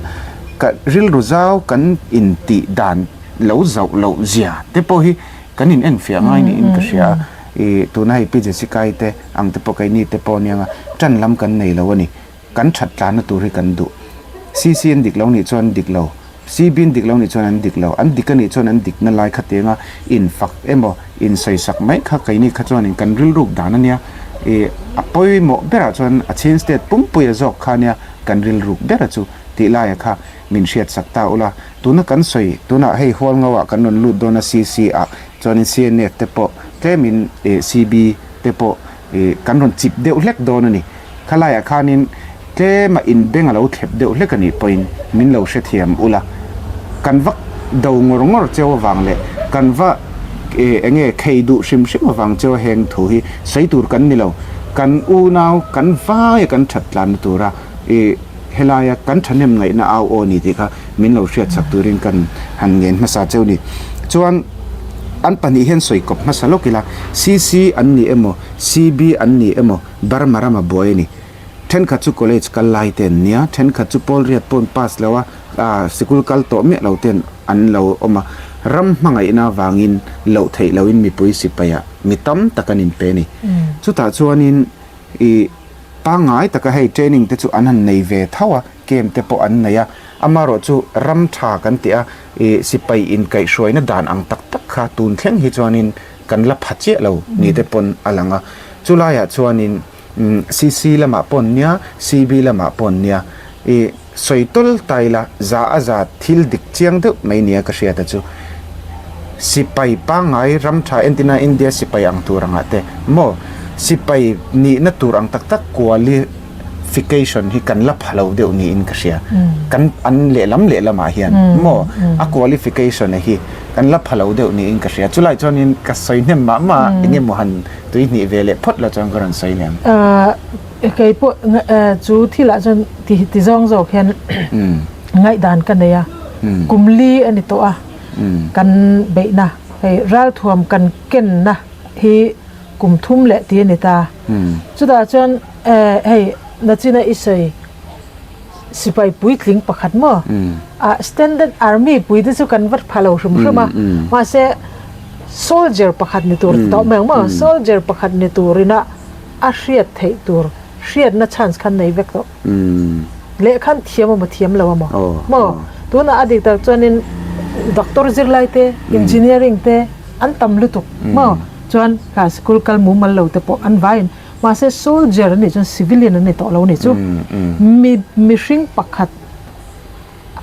ka rilru zau kan intih dan lo zauh loh zia te pawh hi kan in enfiah ngai niin ka hria a, ih tuna hei Pi Jessica-i te ang te pawh keini te pawh anianga tan lam kan nei lo a ni, kan that tlanna tur hi kan duh. CC an dik lo nih chuan dik lo, CB an dik lo nih chuan an dik lo, an dik a nih chuan an dikna lai kha tianga infak emaw insawisak mai kha keini kha chuanin kan rilruk dan a nia, ih a pawimawh berah chuan a Chin State pumpuia zawk kha ania kan rilruk bera chu tih laia kha min hriatsak ta ula, tuna kan sawi tunah hei Hualngo ah kan rawn lut dawn a CC ah chuanin CNF te pawh tlemin ih CB te pawh ih kan rawn chip deuh hlek dawn a ni. Khalaiah khanin tlema inbeng a lo thlep deuh hlek a nih pawhin min lo hrethiam ula, kan va do ngawr ngawr cheu avang leh kan va eng nge khei duh hrim hrim avang cheu heng thu hi sawi tur kan ni lo. Kan unau kan vaia kan that tlanna tura ih helaia kan thahnem ngaihna au aw ni tih kha min lo hriatchak turin kan han ngen hmasa cheu ni. Chuan an pahnih hian sawi kawp hmasa lawk ila, CC an ni emaw CB an ni emaw Burma rama buai a ni. Thenkhat chu college kal lai te an nia, thenkhat chu pawl riat pawh an pass lo a, sikul kal tawh miah lo ten an lo awm a. Ram hmangaihna avangin loh theih lohin mipui sipaiah mi tam tak an inpe a ni. Chutah chuanin ih pangngai taka hei training te chu an han nei ve tho a, camp te pawh an nei a. Amaherawhchu ram tha kan tih a, ih sipai inkaihhruaina dan ang tak tak kha tun thleng hi chuanin kan la pha chiah lo ni te pawn a lang a, chu laiah chuanin CC lamah pawn nia, CB lamah pawn nia i sawi tawl ta ila za a za thil dik chiang deuh mai nia ka hriat a chu. Sipai pangngai ram tha entina India sipai ang tur angah te maw sipai nihna tur ang tak tak qualification hi kan la pha lo deuh niin ka hria. Kan an lehlam lehlamah hian maw a qualification a hi Kan la pha lo deuh niin ka hria. Chulai chuanin ka sawi hnem mah mah a, eng emaw han tui hnih ve leh phawt lo chuan ka rawn sawi lem. Kei pawh chu thilah chuan ti ti zawng zawk hian ngaihdan ka nei a. Kum li a ni tawh a, kan beihna hei ralthuam kan kenna hi kum thum leh ti a ni ta. Chutah chuan hei nachina i sawi. Sipai puitling pakhat maw? Ah standard army pui te chu kan va pha lo hrim hrim a, mahse soldier pakhat ni tur ti tawh mai ang maw? Soldier pakhat ni turina a hriat theih tur hriatna chance khan nei vek tawh. Lehkhan thiam emaw thiam lo emaw maw? Tunah a dik tak chuanin doctor zirlai te, engineering te an tam lutuk maw? Chuan kha school kal mumal lo te pawh an vaiin Mahse soldier an nih chuan civilian an ni tawh lo a nih chu. Mi mihring pakhat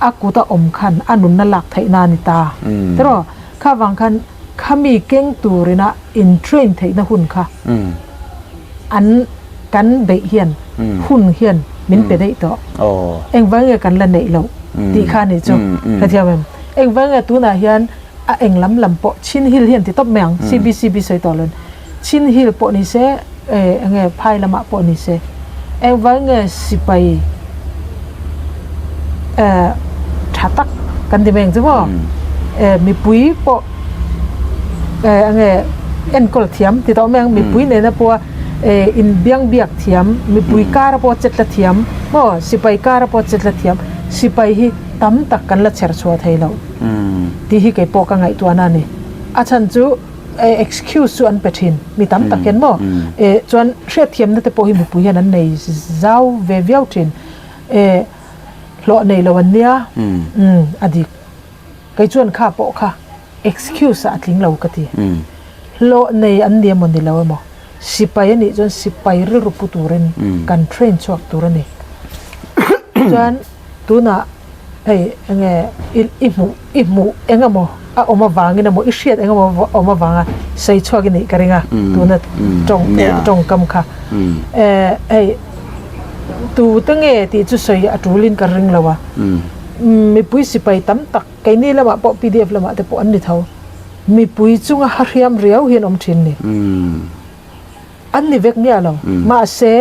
a kut a awm khan a nunna lak theihna a ni ta. Tiraw? Kha vang khan khami keng turina in train theihna hun kha an kan beih hian hun hian min pe daih tawh. Engvang nge kan la neih loh tih kha a nih chu. Hrethiam em? Engvang nge tunah hian a eng lam lam pawh Chin Hill hi an ti tawp mai ang CBCB sawi tawh lo in. Chin Hill pawh ni se, eng nge phai lamah pawh ni se, engvai nge sipai tha tak kan ti mai ang chu maw? Mipui pawh eng nge enkawl thiam ti tawh mai ang, mipui nena pawha inbiang biak thiam, mipui kara pawha chetla thiam maw? Sipai kara pawha chetla thiam, sipai hi tam tak kan la chher chhuah thei lo tih hi kei pawh ka ngaihtuahna a ni. A chhan chu. Excuse chu an pe thin mi tam tak hian maw chuan hriatthiamna te pawh hi mipui hian an nei zau ve viau thin hlawh nei lo an nia a dik kei chuan kha pawh kha excuse ah a tling lo ka ti hlawh nei an ni emaw ni lo emaw sipai a nih chuan sipai rilru pu turin kan train chhuak tur a ni chuan tunah hei enge i hmuh i hmuh eng emaw. a awm avangin emaw i hriat eng emaw awm avanga sawi chhuak i nih ka ring a tuna tawng tawngkam kha hei tu te nge tih chu sawi a tulin ka ring lo a mipui sipai tam tak keini lamah pawh pdf lamah te pawh an ni tho mipui chunga ha hriam riau hi an awm thin ni an ni vek miah lo mahse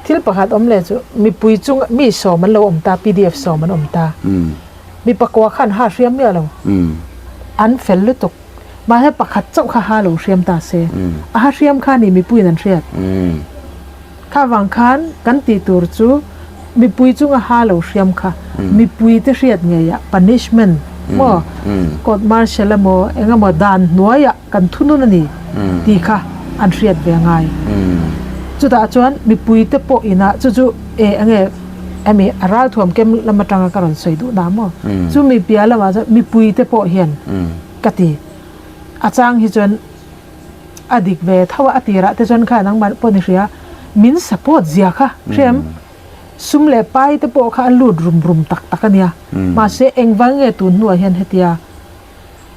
Thil pakhat awm leh chu mipui chung mi sawm an lo awm ta, pdf sawm an awm ta. Mi pakua khan ha hriam miah lo. An fel lutuk. Mahse pakhat chauh kha ha lo hriam ta se. A ha hriam kha ni mipuiin an hriat. Kha vang khan kan tih tur chu mipui chunga ha lo hriam kha mipui te hriat ngeiah punishment maw court martial emaw engemaw dan hnuaiah kan thunun a ni tih kha an hriat ve ngai. Chutah chuan mipuite pawh inah chu chu e enge hemi a ralthuam kem lam atanga ka rawn sawi duh na maw? Chumi piah lamah chuan mipuite pawh hian ka ti. A chang hi chuan a dik ve tho a, a tirah te chuan kha nangmah pawh ni hria min support zia kha hria em? Sum leh pai te pawh kha a lut rum rum tak tak a nia. Mahse engvang nge tun hnuah hian hetia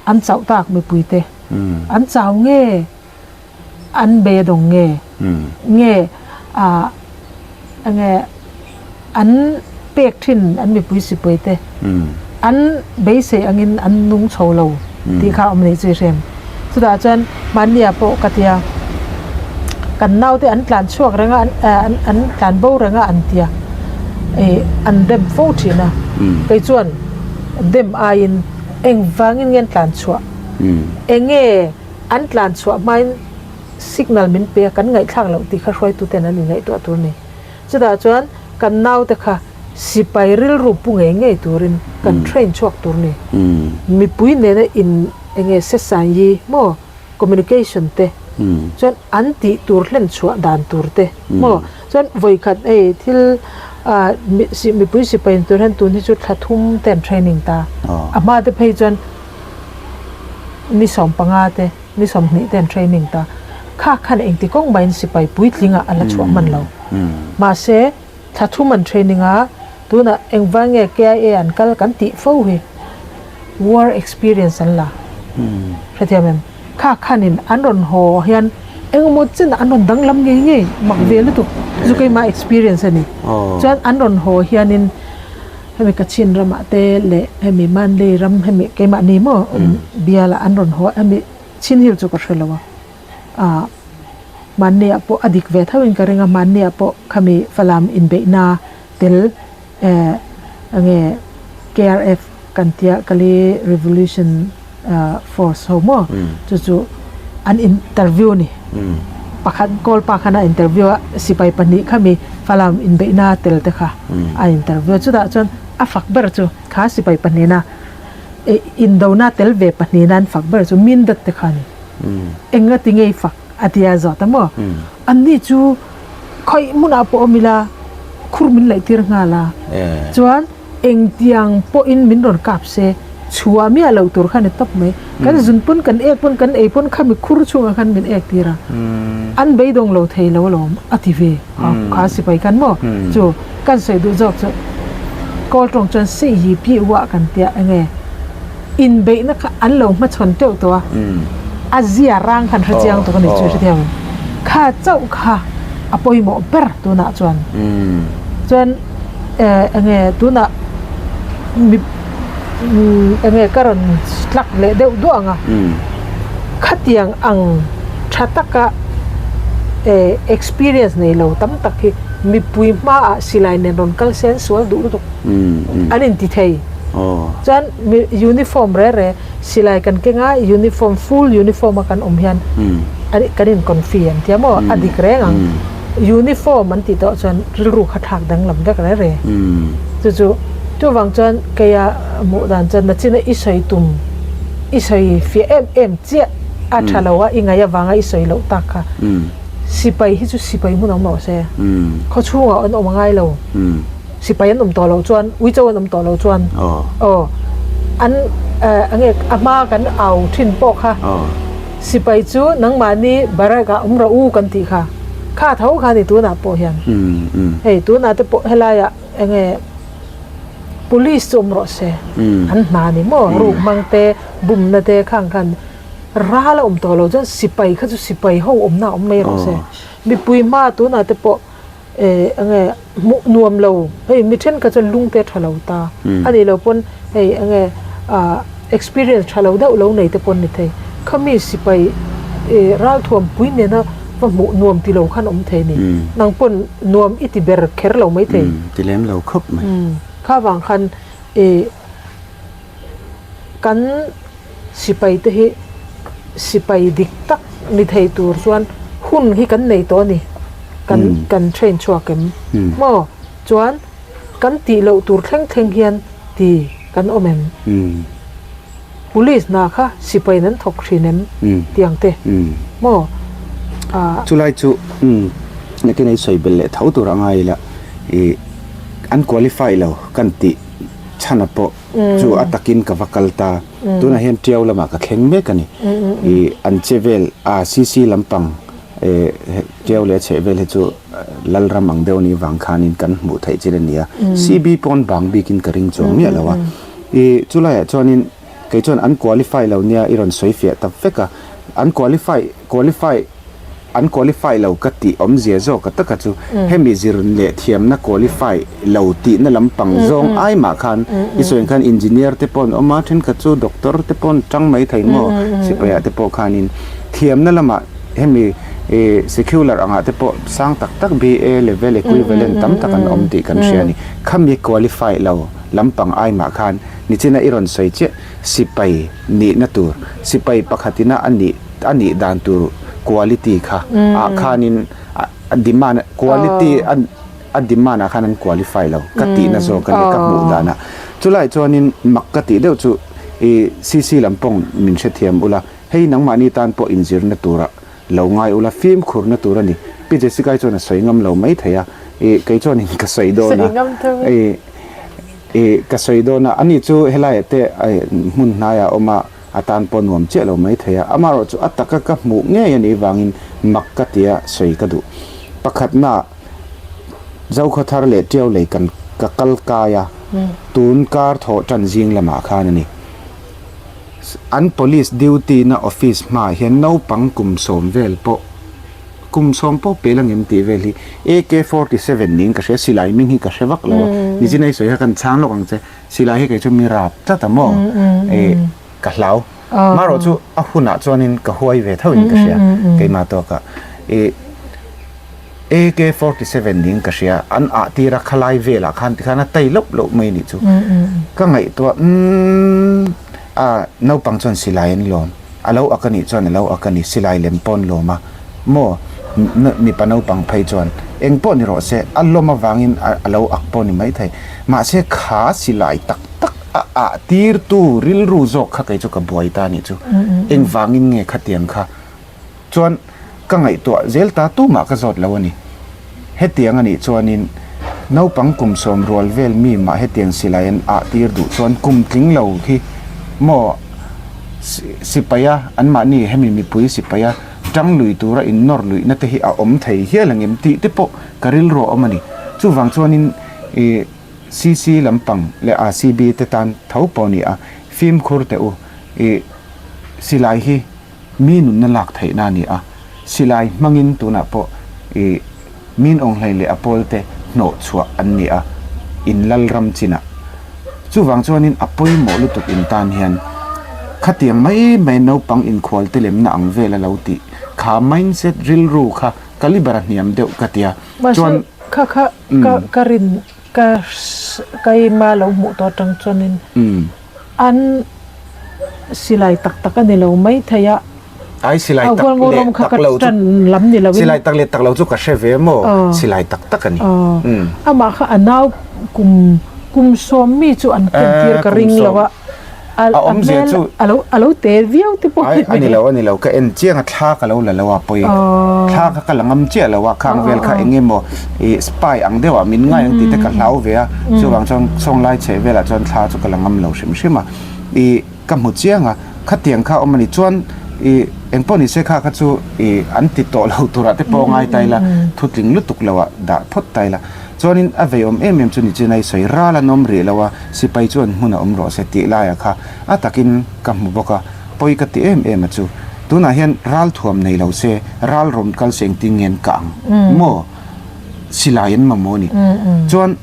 An chauh tak mipuite. An chau nge? An beidawng nge? Nge ah enge an pek thin an mipui sipuite an beisei angin an nung chho lo tih kha awm nei chu i hrem. Chutah chuan mahnia pawh ka tia kan naute an tlan chhuak reng a an an tlan bo reng a an tia ih an dem fo thin a. Kei chuan dem aiin Engvangin nge an tlan chhuah? Enge an tlan chhuah hmain signal min pe a, kan ngaihthlak loh tih kha hruaituten an inngaihtuah tur a ni. Chutah chuan kan naute kha sipai rilru pu ngei ngei turin kan train chhuak tur a ni. Mipui nena in enge sesanyi maw communication te chuan an tih tur hlen chhuah dan tur te maw chuan vawikhat hei thil ah mipui sipai tur hian tun hi chu thla thum te an training ta a hma te phei chuan ni 15 te ni 20 te an training ta kha khan engti kawng mahin sipai puitling ah a la chhuah hman lo mahse thla thum an training a tunah engvang nge KIA an kal kan tih fo hi. War experience an la hrethiam em? Kha khanin an rawn haw hian engemaw chenah an rawn danglam ngei ngei mak ve lutuk chu keimah experience a ni. Chuan an rawn haw hianin hemi Kachin ramah te leh hemi Mandalay ram hemi keimah ni maw bialah an rawn haw a hemi Chin Hill chu ka hre lo a ah mahniah pawh a dik ve tho in ka ring a mahniah pawh khami Falam inbeihna tel eh enge KRF kan tia Kali Revolution Force ho maw chu chu an interview a ni pakhat kawl pa khan a interview a sipai pahnih khami Falam inbeihna tel te kha a interview a chutah chuan a fak ber chu kha sipai pahnihna eh indona tel ve pahnihna an fak ber chu Mindat te kha a ni enga ti ngei fak a tia zawt a maw anni chu Khawi hmunah pawh awm ila khur min laih tir nghal a, chuan engtiang pawhin min rawn kap se chhuah miah loh tur kha ni tawp mai. Kan zun pawn kan ek pawn kan ei pawn khami khur chhungah khan min ek tir a, an beidawng lo thei lo alawm a ti ve kha sipai khan maw chu kan sawi duh zawk chu kawl tawng chuan sei hi pi uah kan tia enge inbeihna kha an lo hmachhawn teuh tawh a, a zia rang khan hre chiang tuk a ni chu hrethiam ang. Kha chauh kha a pawimawh ber tunah chuan. Chuan enge tunah mi enge ka rawn tlak leh deuh duah ang a, khatiang ang tha taka experience nei lo tam tak hi mipui hmaah silai nen rawn kal se an sual duh lutuk. An inti thei. Chuan mi uniform re re silai kan keng a uniform full uniform a kan awm hian kan in confi an tia maw a dik reng ang uniform an tih tawh chuan rilru kha thlak danglam vek re re chu chu chuvang chuan keia hmuh dan chuan nachina i sawi tum i sawi fiah em em chiah a tha lo a i ngaih avanga i sawi loh tak kha sipai hi chu sipai hmun awm rawh se khawchhungah an awm a ngai lo. Sipai an awm tawh loh chuan Uicho an awm tawh loh chuan aw an enge a hma kan au thin pawh kha sipai chu nangmahni barrack ah awm rawh u kan tih kha kha tho kha ni tunah pawh hian hei tunah te pawh helaiah enge. Police chu awm rawh se, an hna ni maw, ruk hmang te, bumna te khang khan ral a awm tawh lo chuan sipai kha chu sipai ho awmna awm mai rawh se. Mipui hma tunah te pawh eh enge hmuh nuam lo hei mi thenkhat chuan lung te tha lo ta a nih loh pawn hei enge ah experience tha lo deuh lo nei te pawn ni thei khami sipai eh ralthuam pui nena va hmuh nuam ti lo khan awm thei a ni nang pawn nuam i ti ber kher lo mai thei ti lem lo khawp mai kha vang khan eh kan sipai te hi sipai dik tak ni thei tur chuan hun hi kan nei tawh a ni kan kan train chhuak em maw chuan kan tih loh tur thleng thleng hian ti kan awm em police hna kha sipai in an thawk thin em tiang te maw ah. Chulai chu nakin ei sawi belh leh tho tur a ngai ila ih an qualify lo kan tih chhana pawh chu a takin ka va kal ta. Tunah hian Tiau lamah ka thleng mek a ni. Ih an che vel a CC lampang eh Tiau leh a chheh vel hi chu Lalram ang deuh a nih vang khanin kan hmuh theih chin a ni a. CB pawn bang bikin ka ring chuang miah lo a. Ih chulaiah chuanin kei chuan an qualify lo nia i rawn sawi fiah ta vek a. An qualify qualify. An qualify lo ka tih awmzia zawk a taka chu hemi zir leh thiamna qualify lo tihna lampang zawng ai mah khan i sawi khan engineer te pawh an awm a, thenkhat chu doctor te pawh an tang mai thei maw sipai ah te pawh khanin thiamna lamah hemi secular angah te pawh sang tak tak BA level equivalent tam tak an awm tih kan hria a ni. Khami qualify lo lampang ai mah khan nichina i rawn sawi chiah sipai nihna tur sipai pakhatina a nih a nih dan tur quality kha ah khanin a demand quality a demand ah khan an qualify lo ka tihna zawk a ni ka hmuh dan ah chulai chuanin mak ka tih deuh chu ih CC lampawng min hrethiam ula hei nangmahni tan pawh inzirna tura lo ngai ula fimkhurna tur a ni Pi Jessica-i chuan a sawi ngam lo mai thei a ih kei chuanin ka sawi dawn a ih ih ka sawi dawn a ani chu helaiah te hmun hnaiah a awm a. A tan pawh nuam chiah lo mai thei a, amaherawh chu a taka ka hmuh ngei a nih vangin mak ka tia sawi ka duh. Pakhatna, Zokhawthar leh Tiau lei kan ka kal kai a, tun kar thawh tan zing lamah khan a ni. An police duty na office hmaah hian naupang kum sawm vel pawh, kum sawm pawh pel angem tih vel hi AK 47 niin ka hria, silai hming hi ka hre vak lo a, nichina i sawi kha kan chhang lawk ang che. Silai hi kei chu mi rap tlat a maw? Eh, ka hlau. Marawh chu a hunah chuanin ka huai ve tho in ka hria, keimah tawkah. Eh, AK-47 niin ka hria, an ah tir a khalai velah khan tikhan a tai loh loh mai nih chu. Ka ngaihtuah, umm, a naupang chuan silai an lawm, a lo ak a nih chuan a lo ak a ni, silai lem pawh an lawm a maw? Mipa naupang phei chuan eng pawh ni rawh se, a lawm avangin a lo ak pawh ni maithei. Mahse kha silai tak tak a ah tirtu rilru zawk kha kei chu ka buai ta nih chu. Engvangin nge khatiang kha chuan ka ngaihtuah zel ta tumah ka zawt lo a ni. Hetiang a nih chuanin naupang kum sawm rual vel mi mah hetiang silai an ah tir duh chuan kum tling lo hi maw sipaia anmahni hemi mipui sipaia tang lui tura innawr luihna te hi a awm thei hial ang em tih te pawh ka rilru a awm a ni. Chuvang chuanin ih CC lampang leh RCB te tan tho pawh a ni a, fimkhur teh u ih silai hi mi nunna lak theihna a ni a, silai hmangin tunah pawh ih min awnghlei leh a pawl te hnawh chhuah an ni a, in lalram chinah. Chuvang chuanin a pawimawh lutuk in tan hian khatiang mai mai naupang inkhual te lemna ang vel a lo tih kha mindset rilru kha calibre a hniam deuh ka tia chuan Mahse kha kha ka ka rin ka ka ima lo hmuh tawh atang chuanin an silai tak tak a ni lo mai thei a. Ai silai tak leh tak lo chu lam ni lo in silai tak leh tak lo chu ka hre ve maw silai tak tak a ni. Amah kha a nau kum kum sawm mi chu an ken tir ka ring lo a. A awmzia chu a lo a lo te viau te pawh ai a ni lo a ni lo ka en chiang a thla ka lo la lo a pawi thla kha ka la ngam chiah lo a khang vel kha eng emaw ih spy ang deuh ah min ngai ang tih te ka hlau ve a chuvang chuan sawnglai chheh velah chuan thla chu ka la ngam lo hrim hrim a ih Ka hmu chiang a, khatiang kha awm a ni. Chuan i engpawh ni se kha kha chu i an ti tawh lo turah te pawh ngai ta ila, thutling lutuk loah dah phawt ta ila. Chuanin a vei awm em em chu ni chin a i sawi ral an awm rih lo a, sipai chuan hmun a awm rawh se tih laia kha a takin ka hmu bawk a, pawi ka ti em em a chu. Tunah hian ral thuam nei lo se, ral rawn kal se engtin nge an kah ang maw? Silai an mamawh a ni. Chuan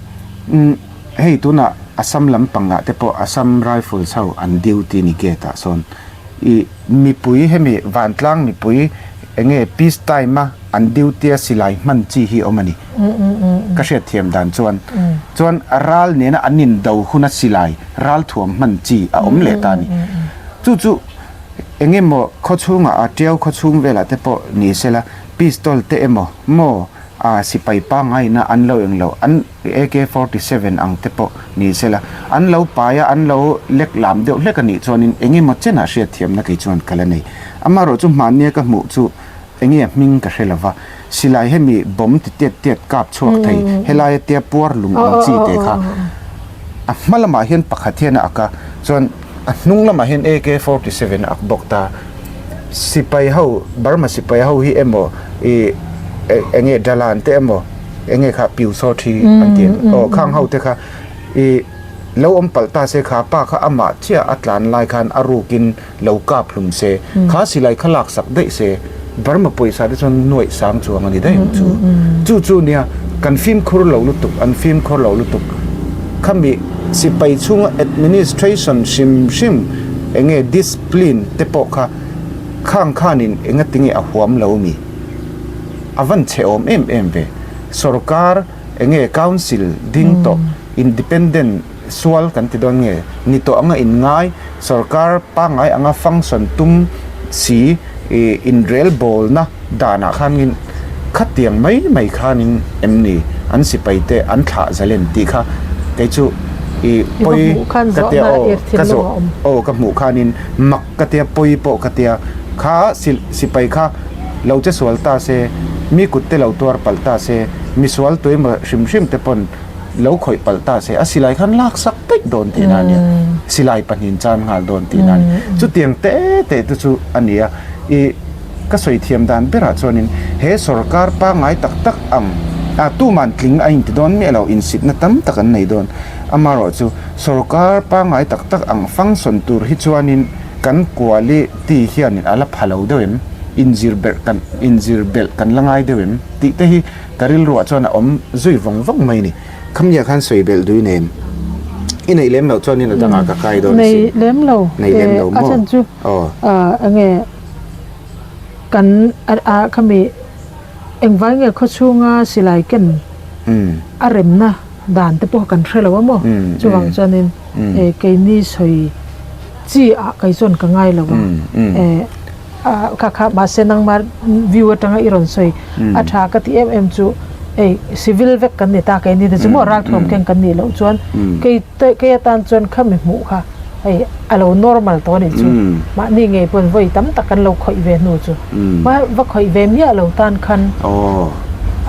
hei tunah Assam lampangah te pawh Assam Rifles ho an duty ni gate ah sawn i mipui hemi vantlang mipui enge peace time a an duty a silai hman chi hi awm a ni. Ka hriatthiam dan chuan chuan ral nena an indo huna silai ral thuam hman chi a awm leh ta a ni. Chu chu eng emaw khawchhungah a tiau khawchhung velah te pawh ni sela pistol te emaw maw a sipai pangaina an lo englo an AK 47 ang te pawh ni sela an lo pai a an lo lek lam deuh hlek a nih chuanin eng emaw chenah hriatthiamna kei chuan ka la nei. Amaherawhchu chu hmannia ka hmuh chu Enge a hming ka hre lova, silai hemi bomb ti tiat tiat kap chhuak thei helaia tia puar lung ang chi te kha a hma lamah hian pakhat hian a ak a, chuan a hnung lamah hian AK 47 a ak bawk ta. Sipai ho, Burma sipai ho hi emaw ih enge Dalan te emaw enge kha piu saw thi an ti em aw khang ho te kha ih lo awm palh ta se kha pa kha amah chiah a tlan lai khan a rukin lo kap hlum se, kha silai kha lak sak daih se, Burma pawisa te chuan nuaih sang chuang a ni daih ang chu. Chu chu nia kan fimkhur lo lutuk, an fimkhur lo lutuk. Khami sipai chhunga administration hrim hrim eng nge discipline te pawh kha khang khanin engatinge a huam lo mi? A van chhe awm em em ve. Sorkar eng nge council ding tawh independent Sual kan ti dawn nge? Ni tawh anga inngai, sorkar pangngai anga function tum si i inrelbawlna danah khanin khatiang mai mai khanin em ni an sipai te an thlah zalen tih kha kei chu i pawi ka tia aw ka zawh aw ka hmuh khanin mak ka tia pawi pawh ka tia kha sipai kha lo che sual ta se mi kut te lo tuar palh ta se misual tuemaw hrim hrim te pawn lo khawih palh ta se a silai khan lak sak daih dawn tihna a nia silai pahnih chan nghal dawn tihna a ni chutiang te te te chu a ni a i ka sawi thiam dan berah chuanin he sorkar pangngai tak tak ang a tuman tling a inti dawn miah lo insitna tam tak an nei dawn amaherawh chu sorkar pangngai tak tak ang function tur hi chuanin kan quality hianin a la pha lo deuh em inzir berh kan inzir belh kan la ngai deuh em tih te hi Ka rilruah chuan a awm zui vawng vawng mai ni. Khamnia khan sawi belh dui nem. I neih lem loh chuanin a dangah ka kai dawn si. Nei lem lo. Nei lem lo maw? A chhan chu enge kan a khami engvai nge khawchhunga silai ken a remna dan te pawh kan hre lo a maw? Chuvang chuanin keini sawi chi ah kei chuan ka ngai lo a. Kha kha mahse nangma view atanga i rawn sawi a tha ka ti em em chu hei civil vek kan ni ta keini te chu maw ralthuam keng kan nih loh chuan kei te kei atan chuan khami hmuh kha hei a lo normal tawh a nih chu mahni ngei pawn vawi tam tak kan lo khawih ve hnu chu va khawih ve miah lo tan khan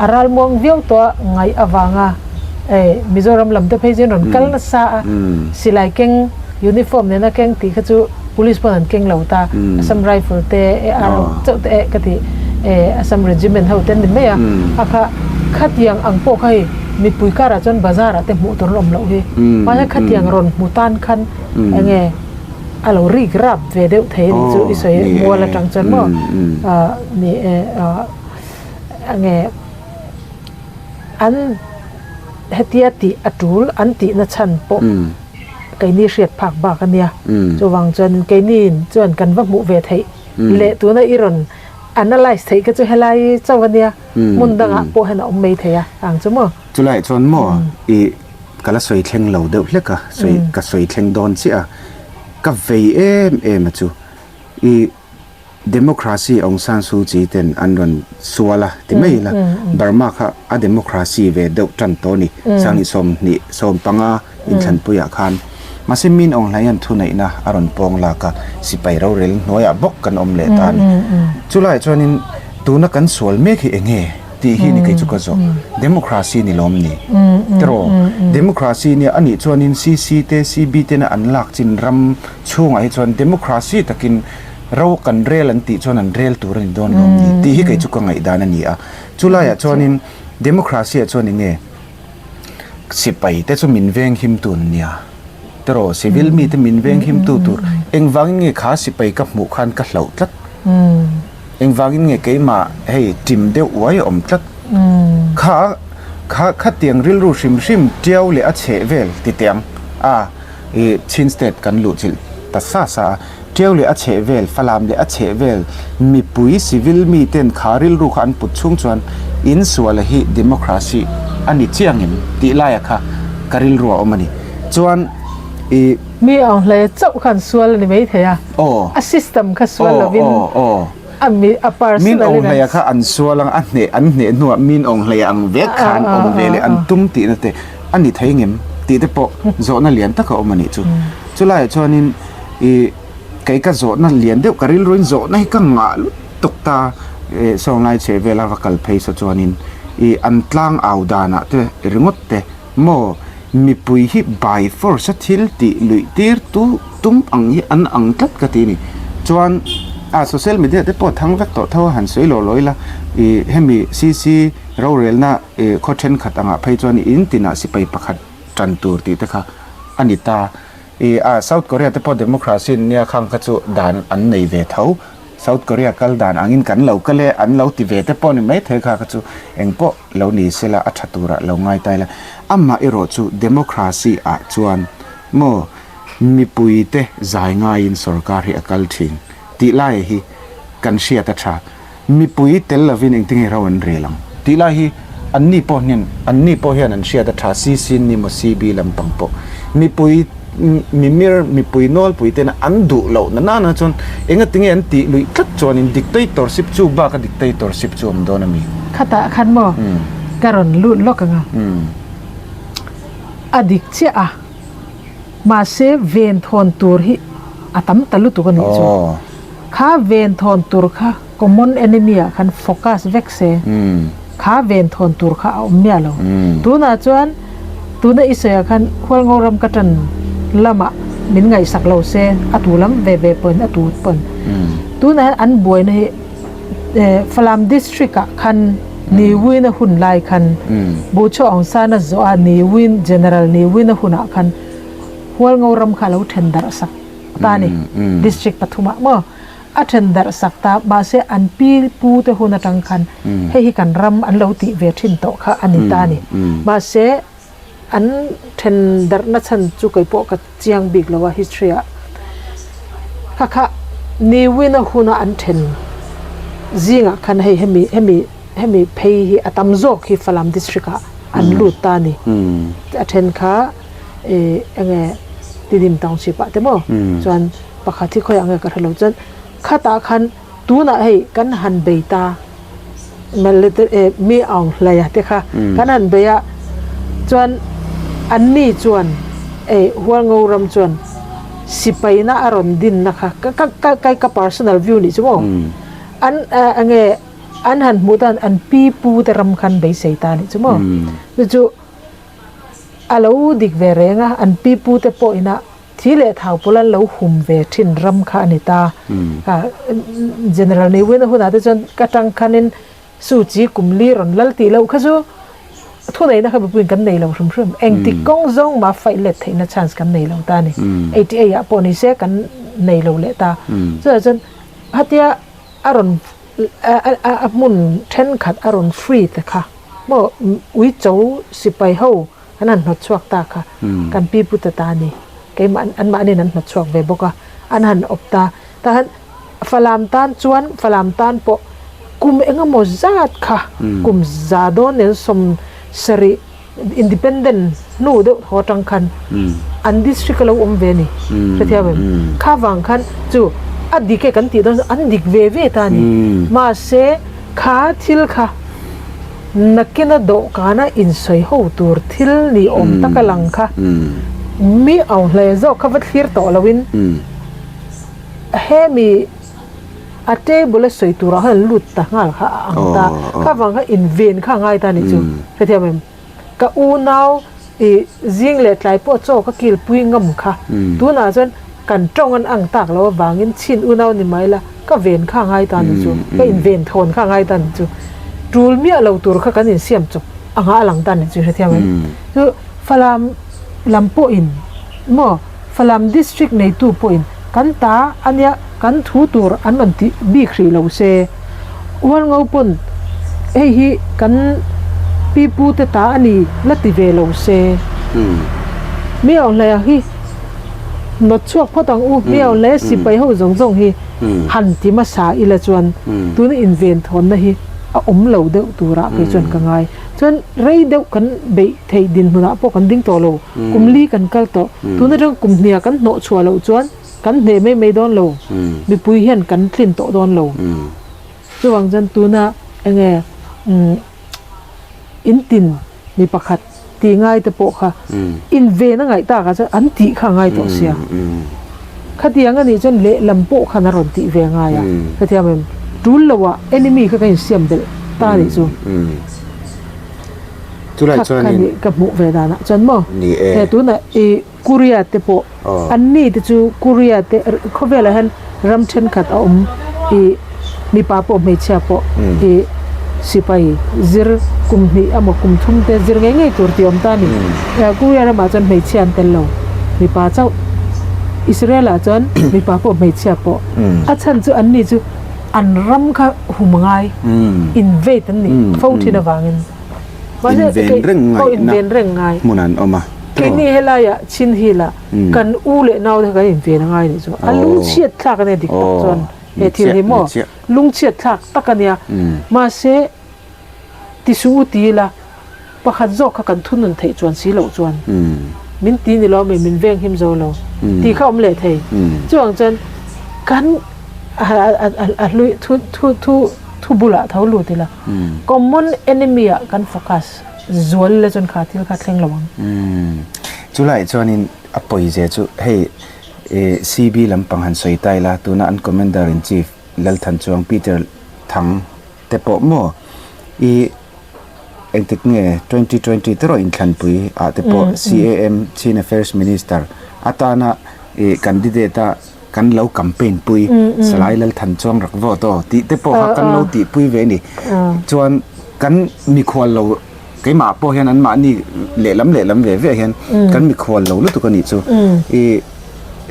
a ralmuang viau tawh a ngaih avanga hei Mizoram lam te phei chuan rawn kal nasa a silai keng Uniform nena keng tih kha chu police pawn an keng lo ta, Assam Rifle te, AR ho chauh te eh ka ti eh Assam Regiment ho te an ni mai a, a kha khatiang ang pawh kha hei mipui karah chuan bazar ah te hmuh tur an awm loh hi, mahse khatiang rawn hmu tan khan enge a lo rik rap ve deuh thei a nih chu i sawi mual atang chuan maw ni e enge an hetia tih a tul an tihna chhan pawh. Keini hriat phak bak a nia. Chuvang chuan keini chuan kan va hmuh ve theih leh tuna i rawn analyse theih kha chu helai chauh a nia. Hmun dangah pawh hian a awm mai thei a ang chu maw? Chulaiah chuan maw i ka la sawi thleng lo deuh hlek a, sawi ka sawi thleng dawn chiah a, ka vei em em a chu i Democracy Aung San Suu Kyi ten an rawn sual a ti mai ila, Burma kha a democracy ve deuh tan tawh a ni, Sanghnih 20 15 inthlanpuiah khan. Mahse Min Aung Hlaing an thuneihna a rawn pawng lak a, sipai rorel hnuaiah bawk kan awm leh ta a ni. Chulaiah chuanin tuna kan sual mek hi eng nge tih hi ni kei chu ka zawh. Democracy ni lawm ni? Tiraw? Democracy nia anih chuanin CC te CB tena an lak chin ram chhungah hi chuan democracy takin Ro kan rel an tih chuan an rel tur a ni dawn lawm ni tih hi kei chu ka ngaihdan a ni a. Chulaiah chuanin democracy ah chuan eng nge? Sipai te chu min veng him tu an nia. Tiraw, civil mi te min veng him tu tur. Engvangin nge kha sipai ka hmuh khan ka hlauh tlat? Engvangin nge keimah hei ṭim deuh uai a awm tlat? Kha kha khatiang rilru hrim hrim ṭiau leh a chheh vel ti teh ang a, i Chin State kan luh chilh ta sa sa a, ṭiau leh a chheh vel, Falam leh a chheh vel mipui civil mi ten kha rilru kha an put chhung chuan insuala hi democracy a ni chiang em tih laia kha ka rilru a awm a ni. Chuan i. Mi ang hle chauh khan sual a ni maithei a, a system kha sual lovin a mi a personal in an. Min awng hleia kha an sual ang a hneh an hneh hnuah min awng hleia ang vek khan awm ve leh an tum tihna te a ni thei ngem tih te pawh zawhna lian tak a awm a nih chu. Chulaiah chuanin i kei ka zawhna lian deuh ka rilruin zawhna hi ka ngah lutuk ta sawnglai chheh vela va kal phei saw chuanin i an tlang au danah te ringawt te Maw, mipui hi by force a thil tih luih tir tu tum ang hi an ang tlat ka ti a ni. Chuan a social media te pawh thang vek tawh tho a han sawi lawh lawh ila, ih hemi CC rorelna ih khaw thenkhat angah phei chuan in tinah sipai pakhat tan tur tih te kha a ni ta. Ih a South Korea te pawh democracy nia khang kha chu dan an nei ve tho. South Korea kal dan angin kan lo kal e an lo ti ve te pawh ni maithei kha kha chu engpawh lo ni sela a tha turah lo ngai ta ila. Amah erawh chu democracy ah chuan maw mipui te zai ngaiin sorkar hi a kal thin tih lai hi kan hriat a tha. Mipui tel lovin engtinge ro an rel ang tih lai hi anni pawh hian anni pawh hian an hriat a tha CC ni maw CB lampang pawh mipui mimir mipui nawlpui tena an duh loh na nana chuan engatinge an tih luih tlat chuanin dictatorship chu baka dictatorship chu awm dawn a mi. Khatah khan maw ka rawn lut lawk ang a, a dik chiah a, mahse venthawn tur hi a tam ta lutuk a nih chu. Kha venthawn tur kha common enemy ah khan focus vek se, kha venthawn tur kha a awm miah lo. Tunah chuan tuna i sawi ah khan Hualngo ram ka tan lamah min ngaihsak lo se, a tu lam ve ve pawhin a tu pawn. Tunah hian an buaina hi Falam district ah khan Niwin a hun lai khan Buhchaw Aung San a zawh a Niwin General Niwin a hunah khan Hualngo ram kha a lo then darh sak. ta ni district pathumah maw a then darh sak ta mahse an pi pu te hun atang khan hei hi kan ram an lo tih ve thin tawh kha a ni ta ni mahse an then darh na chhan chu kei pawh ka chiang bik lo a history ah kha kha niwin a huna an then zingah khan hei hemi hemi hemi phei hi a tam zawk hi Falam district ah an lut ta ni a then kha. ih enge Tidim township ah te maw chuan pakhat hi khawiah nge ka hre lo chuan khatah khan tunah hei kan han bei ta mi aung hlaia te kha kan han bei a chuan an ni chuan eh Hualngo ram chuan sipai na a rawn din na kha ka ka ka ka personal view nih chu maw an enge an han hmuh dan an pi pu te ram khan beisei ta nih chu maw chu chu. A lo dik ve reng a, an pi pu te pawh ina thi leh thau pawl an lo hum ve thin ram kha a ni ta. General Ne Win a hunah te chuan ka tang khanin Suu Kyi kum li rawn lal tih loh kha chu thuneihna kha mipuiin kan nei lo hrim hrim. Engtik kawng zawng mah fight let theihna chance kan nei lo ta a ni. 88 ah pawh ni se kan nei lo leh ta. Chutah chuan hatia a rawn a hmun thenkhat a rawn free te kha maw uicho sipai ho an han hnawt chhuak ta kha kan pi pu ta ta a ni keimah anmahniin an hnawt chhuak ve bawk a an han awp ta tah hian Falam tan chuan Falam tan pawh kum engemaw zat kha kum za dawn nen 70 independent hnu deuh thaw atang khan an district a lo awm ve a ni hrethiam em kha vang khan chu a dik e kan tih dawn an dik ve ve ta a ni mahse kha thil kha nakina dawhkana insawi ho tur thil ni awm taka lang kha mi au hle zawk kha va thlir tawh loin hemi A table a sawi turah khan an lut ta nghal kha a ang ta. Kha vang kha inven kha a ngai ta a nih chu. Hrethiam em? Ka unau i zing leh tlai pawh chaw ka kilpui ngam kha. Tunah chuan kan tawng an ang tak loh avangin chhin unau ni mai la ka ven kha a ngai ta a nih chu. Ka inven thawn kha a ngai ta a nih chu. Tul miah lo tur kha kan insiam chawp anga a lang ta a nih chu. Hrethiam em? Chu. Falam lam pawhin maw Falam district neitu pawhin kan ta a nia kan thu tur an rawn ti bik hrih lo se. Hualngo pawn hei hi kan pipu te ta a ni la ti ve lo se. Miauhlaia hi nawt chhuak phawt ang u, Miauhlaia sipai ho zawng zawng hi han ti hmasa ila chuan tuna inventhawnna hi a awm lo deuh turah kei chuan ka ngai. Chuan rei deuh kan beih theih dinhmunah pawh kan ding tawh lo, kum li kan kal tawh. Tun atang kum hniah kan hnawh chhuah loh chuan kan hneh mai mai dawn lo, mipui hian kan tlin tawh dawn lo. Chuvang chuan tuna enge in tin mi pakhat tih ngai te pawh kha inven a ngaih takah chuan an tih kha a ngai tawh sia. Khatiang anih chuan lehlam pawh khan a rawn tih ve ngai a, hetiang em tul loah enemy kha ka insiam belh ta anih chu. Chulai chuan in. Ka hmuh ve danah chuan maw. Ni e. He tunah i Korea te pawh an ni te chu Korea te khawvelah hian ram thenkhat a awm i mipa pawh hmeichhia pawh i sipai zir kum hnih emaw kum thum te zir ngei ngei tur tih a awm ta a ni. Korea ramah chuan hmeichhia an tel lo mipa chauh Israel ah chuan mipa pawh hmeichhia pawh a chhan chu an ni chu an ram kha hum ngai invade an nih fo thin avangin inven reng ngaihna hmun an awm a. Keini helaiah Chin Hill ah kan u leh nau te kha kan inven a ngai nih chu a lungchhiat thlak a nia dik tak chuan he thil hi maw lungchhiat thlak tak a nia mahse Tisu u ti ila, pakhat zawk kha kan thunun theih chuan si loh chuan min ti ni lo mai, min veng him zo lo tih kha awm leh thei. Chuvang chuan kan a hlui thu thu thu thu bulah tho lut ila, common enemy ah kan focus zual ila chuan kha thil kha thleng lo ang. Chulaiah chuanin a pawi zia chu hei CB lampang han sawi ta ila, tuna an Commander in Chief Lalthanchuang Peter Thang te pawh maw i engtik nge 2020 te rawh inthlanpui ah te pawh CAM Chin Affairs Minister atana i candidate a kan lo campaign pui Salai Lalthanchuang rak vote aw tih te pawh kha kan lo tihpui ve a ni. Chuan kan mikhual lo keimah pawh hian anmahni lehlam lehlam ve ve hian kan mikhual lo lutuk a nih chu i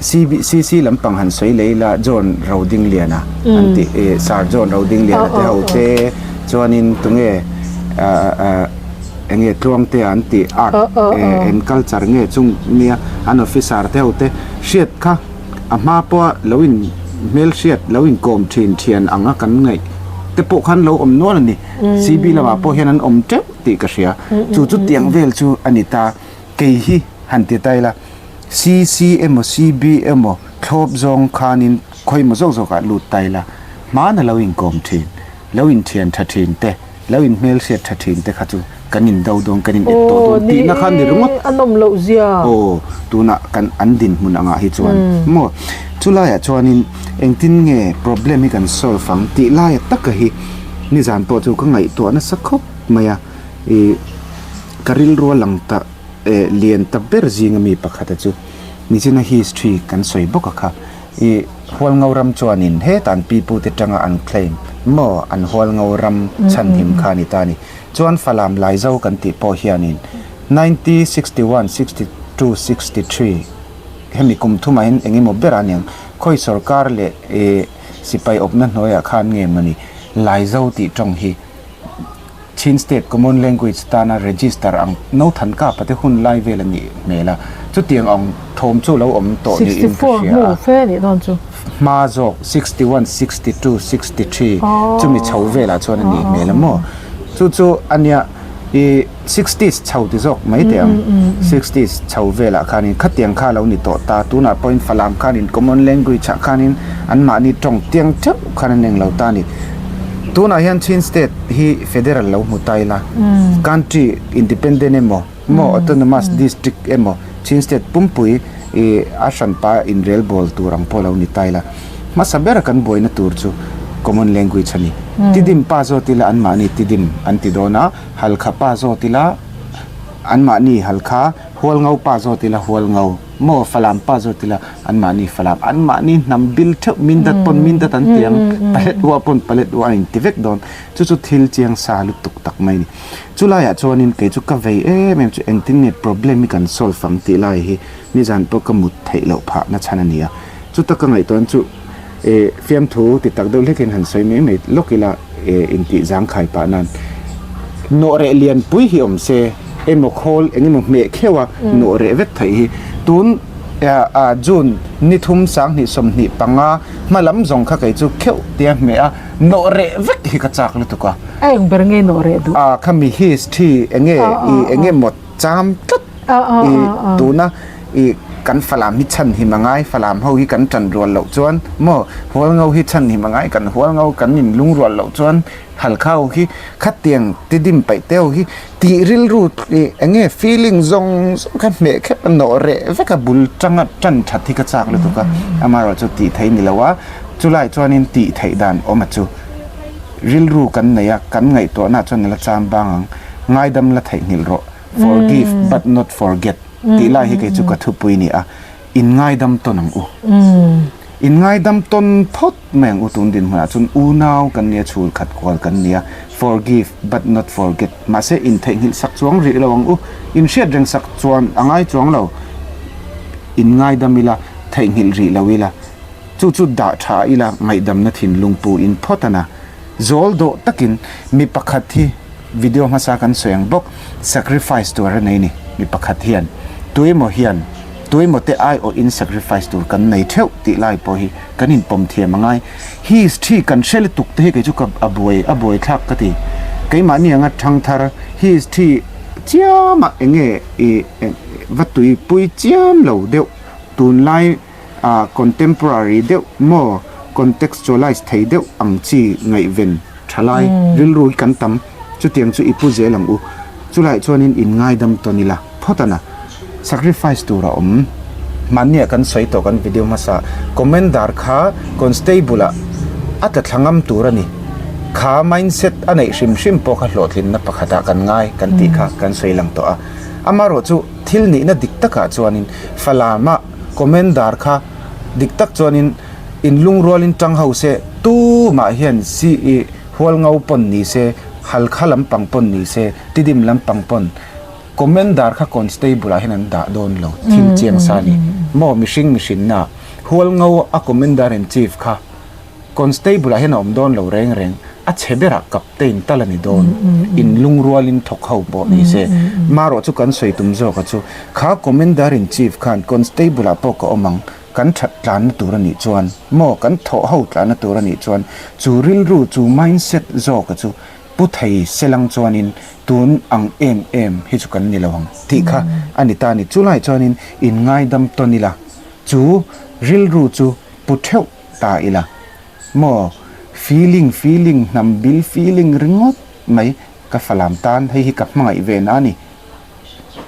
CBCC lampang han sawi leh ila John Rodingliana an tih ih Sir John Rodingliana te ho te chuanin tunge ah enge Tluangtea an tih art and culture nge chung nia an officer te ho te hriat kha a hma pawha lo in hmelhriat lo inkawm thin thian anga kan ngaih te pawh khan lo awm nual a ni. CB lamah pawh hian an awm teuh tih ka hria. Chu chu tiang vel chu a ni ta. Kei hi han ti ta ila. CC emaw CB emaw thlawp zawng khanin khawimaw zawk zawkah lut ta ila, hmana lo inkawm thin, lo inthian tha thin te, lo inhmelhriat tha thin te kha chu kan indo dawn, kan in-ep tawh dawn tihna kha ni ringawt. A nawm loh zia. Aw, tunah kan an dinhmun angah hi chuan maw chulaiah chuanin engtin nge problem hi kan solve ang tih laia taka hi nizan pawh chu ka ngaihtuah nasa khawp mai a, ih ka rilru a lang ta. Eh lian ta ber zinga mi pakhata chu nichina history kan sawi bawk a kha. I Hualngo ram chuanin heta an pipute tanga an claim maw an Hualngo ram chhanhim kha a ni ta a ni. Chuan Falam Laizo kan tih pawh hianin 1961, 62, 63 hemi kum thumah hian eng emaw ber a niang khawi sorkar leh eh sipai awpna hnuaiah khan nge mawni Laizo tih tawng hi Chin State Common Language tana register ang no than kapa te hun lai vel a nih hmel a, chutiang ang thawm chu lo awm tawh niin ka hria a. Hma zawk 61, 62, 63 chumi chho velah chuan a nih hmel a maw? Chu chu a nia i sixties chho ti zawk mai teh ang. Sixties chho velah khanin khatiang kha lo ni tawh ta, tunah pawhin Falam khanin Common Language ah khanin anmahni tawng tiang theuh khan an englo ta a ni. Tunah hian Chin State hi Federal lo hmu ta ila, country independent emaw, maw autonomous district emaw, Chin State pumpui i a hranpa inrel bawl tur ang pawh lo ni ta ila, hmasa bera kan buaina tur chu common language a ni. Tidim pa zawt ila anmahni Tidim an ti dawn a, Halkha pa zawt ila anmahni Halkha, Hualngo pa zawt ila Hualngo. Maw Falam pa zawt ila anmahni Falam anmahni hnam bil theuh min dat pawn min dat an ti ang, palet ua pawn palet ua an inti vek dawn. Chu chu thil chiang sa lutuk tak mai a ni. Chu laiah chuanin kei chu ka vei em em chu engtin nge problem hi kan solve ang tih lai hi nizan pawh ka mut theih loh phah na chhan a ni a. Chuta ka ngaihtuahna chu eh fiamthu ti tak deuh hlekin han sawi mai mai lawk ila eh intih zangkhai pah nan nawh reh lian pui hi awm se emaw khawl eng emaw hmeh kheuh a nawh reh vek theih hi tun ah June ni thum 20 25 hma lam zawng kha kei chu kheuh tia hmeh a nawh reh vek hi ka chak lutuk a. A eng ber nge nawh reh duh? Ah khami history eng nge i eng nge maw cham tlat i tuna i kan Falam hi chhan him a ngai, Falam ho hi kan tan rual loh chuan maw Hualngo hi chhan him a ngai, kan Hualngo kan in lungrual loh chuan Halkha ho hi khatiang tidim paih te ho hi tih rilru i eng nge feeling zawng zawng kha hmeh khep a nawh reh vek a bul tanga tan that hi ka chak lutuk a, amaherawhchu tih theih ni lo a, chulai chuanin tih theih dan awm a chu. Rilru kan nei a, kan ngaihtuahna chuan a la cham bang ang. Ngaidam la theihnghilh rawh, forgive but not forget tih lai hi kei chu ka thupui ni a, in ngaidam tawn ang u. In ngaidam tawn phawt mai ang u tun dinhmunah chuan unau kan nia, chhul khat kual kan nia, forgive but not forget mahse in theihnghilh sak chuang rih lo ang u, in hriat reng sak chuan a ngai chuang lo, in ngaidam ila, theihnghilh rih lo ila. Chu chu dah tha ila ngaihdamna thinlung pu in phawt a na. Zawl dawh takin mi pakhat hi video hmasa kan sawi ang bawk, sacrifice tur a nei ni. Mi pakhat hian tuemaw hian tuemaw te aiawh in sacrifice tur kan nei theuh tih lai pawh hi kan inpawm thiam a ngai. History kan hre lutuk te hi kei chu ka a buai a buai thlak ka ti. Keimahni anga thangthar history chiamah enge i va tuipui chiam lo deuh tunlai a contemporary deuh maw contextualize thei deuh ang chi ngaihven tha lai rilru hi kan tam chutiang chu i pu zel ang u chulaiah chuanin in ngaidam tawn ila phawt a na sacrifice tur a awm hmanniah kan sawi tawh kan video hmasa commander kha constable ah a tla thla ngam tur a ni kha mindset a neih hrim hrim pawh kha hlawhtlinna pakhatah kan ngai kan tih kha kan sawi lang tawh a amaherawhchu chu thil nihna dik takah chuanin Falamah Commander kha dik tak chuanin in lungrualin tang ho se, tumah hian CE Hualngo pawn ni se, Halkha lampang pawn ni se, Tidim lampang pawn Commander kha Constable ah hian an dah dawn lo thil chiang sa a ni. Maw mihring mihrinna Hualngo a Commander in Chief kha Constable ah hian a awm dawn lo reng reng, a chhe berah Captain tal a ni dawn, in lungrualin thawk ho pawh ni se. Marawh chu kan sawi tum zawk a chu, kha Commander in Chief khan Constable ah pawh ka awm ang, kan that tlanna tur a nih chuan, maw kan thawh ho tlanna tur a nih chuan, chu rilru, chu mindset zawk a chu pu thei selang chuanin tun ang em em hi chu kan ni lo ang tih kha a ni ta a ni. Chulai chuanin in ngaidam tawn ila, chu rilru chu pu theuh ta ila maw feeling feeling hnam bil feeling ringawt mai ka falam tan hei hi ka hmangaih ve na ani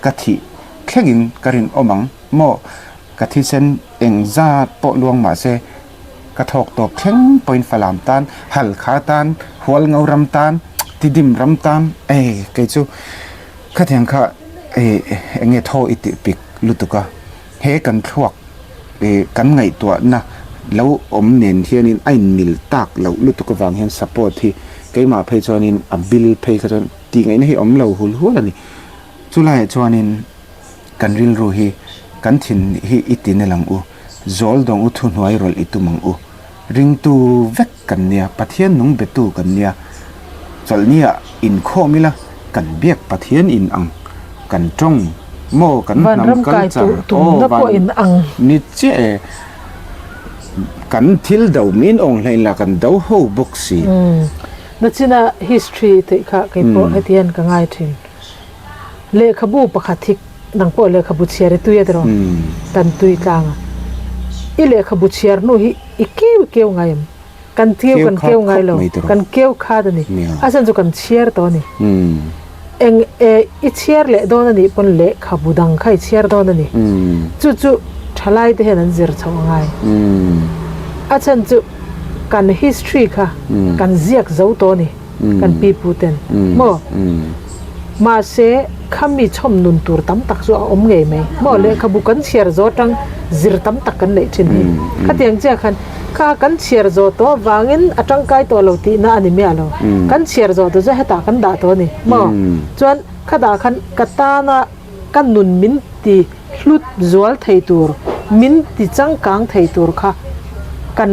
ka thih thlengin ka rinawm ang maw ka thisen eng zat pawh luang mahse ka thawk tawp thleng pawhin falam tan halkha tan hualngo ram tan tidim ram tan ei kei chu khatiang kha eng nge thaw i tih pik lutuk a. He kan thluak kan ngaihtuahna lo awm nen hianin a inmil tak loh lutuk avang hian support hi keimah phei chuanin a bill phei kha chuan tih ngaihna hi awm lo hul hual a ni. Chulaiah chuanin kan rilru hi kan thin hi i ti nel ang u, zawl dawng u thuhnuai rawlh i tum ang u. Ringtu vek kan nia, Pathian nung betu kan nia, chawlhniah inkhawm ila kan biak Pathian in ang, kan tawng maw kan hnam culture aw van ni chiah e, kan thil do min awng hlain lah kan do ho bawk si. Nachina history tih kha kei pawh heti hian ka ngai thin. Lehkhabu pakhat hi nang pawh lehkhabu chhiar i tui a tiraw? Kan tui tlang a. I lehkhabu chhiar hnu hi i keu i keu ngai em? Kan keu kan keu ngai lo. Kan keu khat a ni. A chhan chu kan chhiar tawh a ni. Eng e i chhiar leh dawn a nih pawn lehkhabu dang kha i chhiar dawn a ni. Chu chu thalai te hian an zir chhoh a ngai. A chhan chu kan history kha kan ziak zo tawh a ni. Kan pi pu ten maw? Mahse, khami chhawm nun tur tam tak chu a awm ngei mai. Maw lehkhabu kan chhiar zawh atang zir tam tak kan neih thin hi. Khatiang chiah khan kha kan chhiar zawh tawh avangin a tangkai tawh lo tihna a ni miah lo. Kan chhiar zawh tawh chu hetah kan dah tawh a ni. Maw chuan khatah khan ka tana ka nun min ti hlut zual thei tur, min ti changkang thei tur kha kan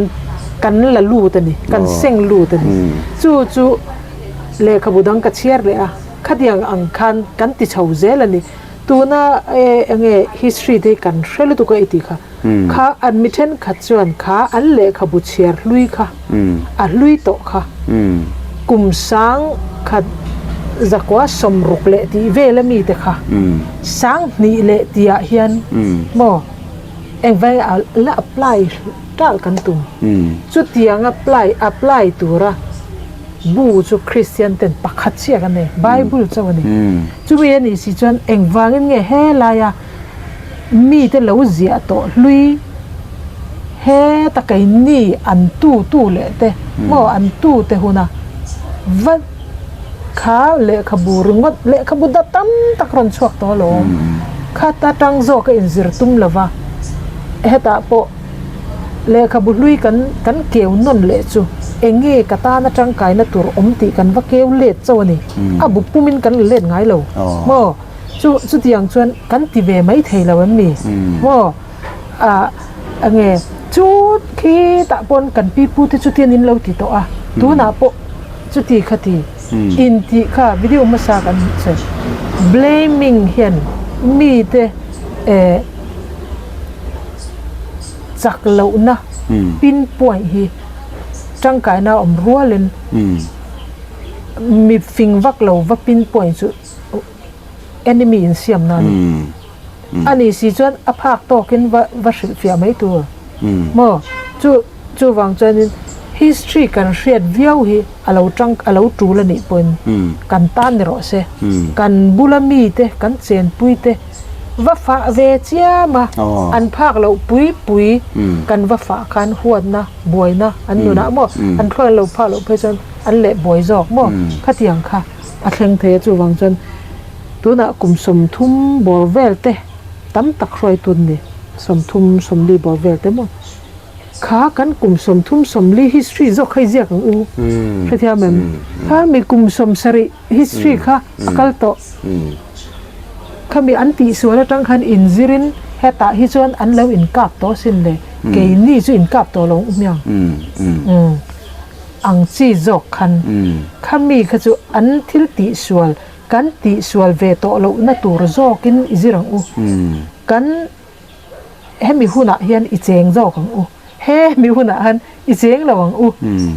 kan la lut a ni, kan seng lut a ni. Chu chu lehkhabu dang ka chhiar leh a, khatiang ang khan kan ti chho zel a ni. Tuna eng nge history te hi kan hre lutuk a i tih kha, kha an mi thenkhat chuan kha an lehkhabu chhiar hlui kha, a hlui tawh kha kum sang khat zakua sawmruk leh tih vel a mite kha sang hnih leh tihah hian maw engvai a la apply tal kan tum chutiang apply apply tura bu chu Kristian ten pakhat chiah kan nei Bible chauh a ni chumi a nih si chuan engvangin nge helaia mite lo ziah tawh hlui heta keini an tu tu leh te maw an tu te huna va kha lehkhabu ringawt lehkhabu da tam tak rawn chhuak tawh alawm khat atang zawk a inzir tum lova hetah pawh lehkhabu hlui kan kan keu nawn leh chu eng nge ka tana tangkaina tur awm tih kan va keu let chauh a ni a bu pumin kan la let ngai lo maw. Chu chutiang chuan kan ti ve mai thei lo em ni? Maw? Ah, enge chu khi tah pawn kan pi pu te chutian in lo ti tawh a, tunah pawh chuti kha ti in tih kha video hmasa kan sawi. Blaming hian mite eh chak lohna pinpoint hi tangkaina a awm rualin mi fing vak lo va pinpoint chu enemy in siam na ni a ni si chuan a phak tawkin va va hrilh fiah mai tur maw chu chuvang chuanin history kan hriat viau hi a lo tang a lo tul a nih pawhin kan tan ni rawh se kan bula mite kan chenpui te va fah ve chiam a an phak loh pui pui kan va fah khan huatna buaina an nunah maw an thluan lo phak loh phei chuan an leh buai zawk maw khatiang kha. A thleng thei a, chuvang chuan tunah kum 30 bawr vel te tam tak hruaitu an ni, 30, 40 bawr vel te maw? Kha kan kum 30, 40 history zawk kha i ziak ang u, hrethiam em? Kha mi kum 70 history kha a kal tawh, khami an tihsual atang khan inzirin hetah hi chuan an lo inkap tawh asin le, keini chu inkap tawh lo ang u hmiang. Ang chi zawk khan khami kha chu an thil tihsual kan tihsual ve tawh lohna tur zawkin i zir ang u. Kan hemi hunah hian i cheng zawk ang u, hemi hunah han i cheng lo ang u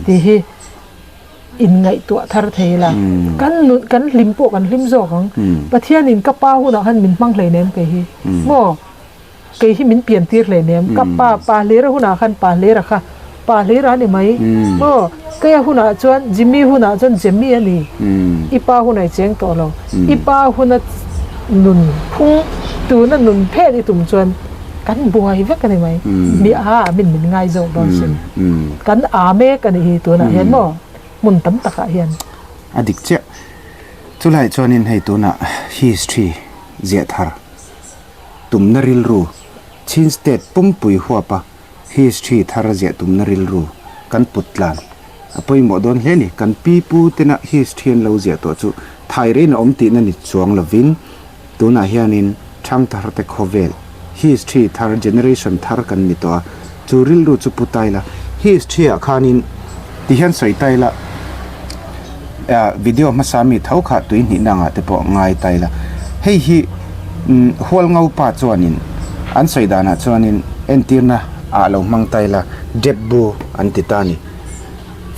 tih hi inngaihtuah thar thei ila kan nun kan hlim pawh kan hlim zawk ang. Pathianin ka pa hunah khan min hmang hleinem kei hi maw? Kei hi min pian tir hle nem. Ka pa, pa Hlira hunah khan pa Hlira kha pa Hlira a ni mai. Maw? Keia hunah chuan Jimmy hunah chuan Jemmy a ni. I pa hunah i cheng tawh lo. I pa huna nun phung tuna nun phet i tum chuan kan buai vek a ni mai. Mi a min min ngai zawk dawn sin. Kan a mek a nih hi tunah hian maw? Hmun tam takah hian. A dik chiah. Chulai chuanin hei tunah history ziah thar. Tumna rilru, Chin State pumpui huapa history thar ziah tumna rilru kan put tlan a pawimawh dawn hle a ni. Kan pi pu tena history an lo ziah tawh chu thai rein a awm tihna ni chuang lovin tunah hianin thangthar te khawvel history thar generation thar kan ni tawh a, chu rilru chu pu taila history ah khanin tihian sawi taila video hmasa mi tho kha tui hnihna angah te pawh ngai ta ila hei hi hualngo pa chuanin an sawi danah chuanin entirna ah lo hmang ta ila dep bu an ti ta a ni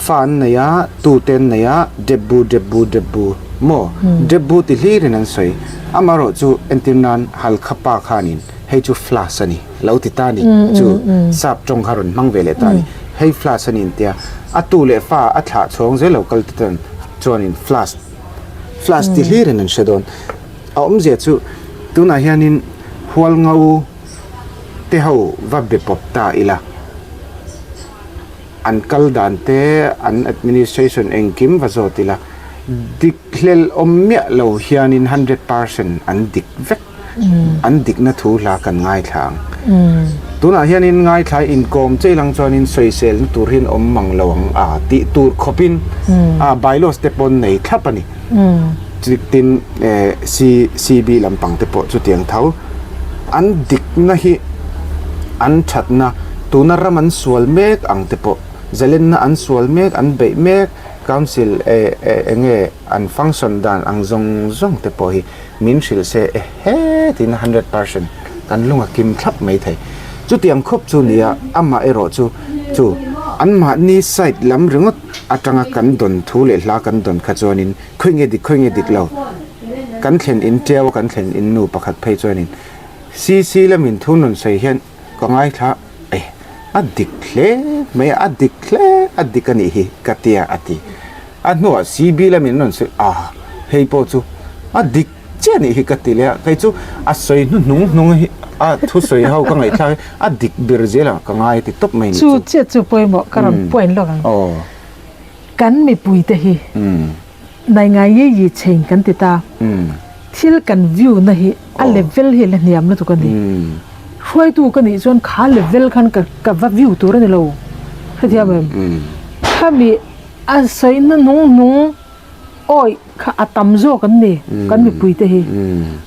fa an nei a tu te an nei a dep bu dep bu dep bu maw dep bu ti hlirin an sawi amaherawh chu entir nan halkha pa khanin hei chu flash a ni. Lo ti ta ni chu sap tawng kha rawn hmang ve leh ta ni. Hei flash a ni tia a tu leh fa a thlah chhawng zel lo kal te tan chuanin flash flash ti hlir in an hre dawn. A awmzia chu tunah hianin hualngo te ho va be pawp ta ila an kal dan te an administration engkim va zawt ila. Dik hlel awm miah lo hianin 100% an dik vek. An dikna thu hla kan ngaithla ang. Tunah hianin ngaithlai inkawm chei lang chuanin sawiselna tur hian awm mang lo ang a tih tur khawpin a bylaws te pawn nei thlap a ni. Tin CCB lampang te pawh chutiang tho. An dikna hi an thatna tuna ram an sual mek ang te pawh zalenna an sual mek an beih mek council enge an function dan ang zawng zawng te pawh hi min hrilh se ehe tiin 100% kan lung a kim thlap mai thei. Chutiang khawp chu nia amah erawh chu chu anmahni side lam ringawt atanga kan dawn thu leh hla kan dawn kha chuanin khawi nge dik khawi nge dik lo kan thlen in tiau a kan thlen in nu pakhat phei chuanin CC lamin thu rawn sawi hian ka ngaithla e a dik hle mai a a dik hle a dik a nih hi ka tia a ti. A hnuah CB lamin rawn sawi a, hei pawh chu a dik chiah nih hi ka ti leh a, kei chu a sawi hnuhnung hnung hi a thusawi ho ka ngaihthlak hi a dik ber zel ang ka ngai ti tawp mai nih chu. Chu chiah chu pawimawh ka rawn point lawk ang. Kan mipuite hi nai ngai yi yi chheng kan ti ta, thil kan view na hi a level hi la hniam lutuk a ni. Hruaitu ka nih chuan kha level khan ka va view tur a ni lo, hrethiam em? Khami A sawina nung nung awih kha a tam zawk an ni, kan mipuite hi.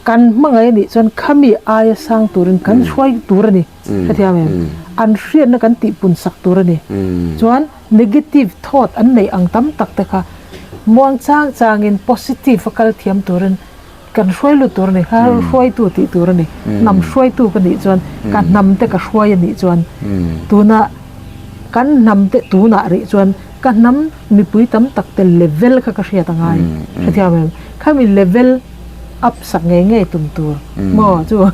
Kan hmangaih a nih chuan khami aia sang turin kan hruai tur a ni, hrethiam em? An hriatna kan tihpun sak tur a ni. Chuan negative thought an neih ang tam tak te kha muang chang changin positive a kal thiam turin kan hruai lut tur a ni, kha hruaitu tih tur a ni. Hnam hruaitu ka nih chuan ka hnam te ka hruai a nih chuan tuna Kan hnam te tunah rih chuan ka hnam mipui tam tak te level kha ka hriat a ngai. Hrethiam em? Khami level up sak ngei ngei tum tur maw chu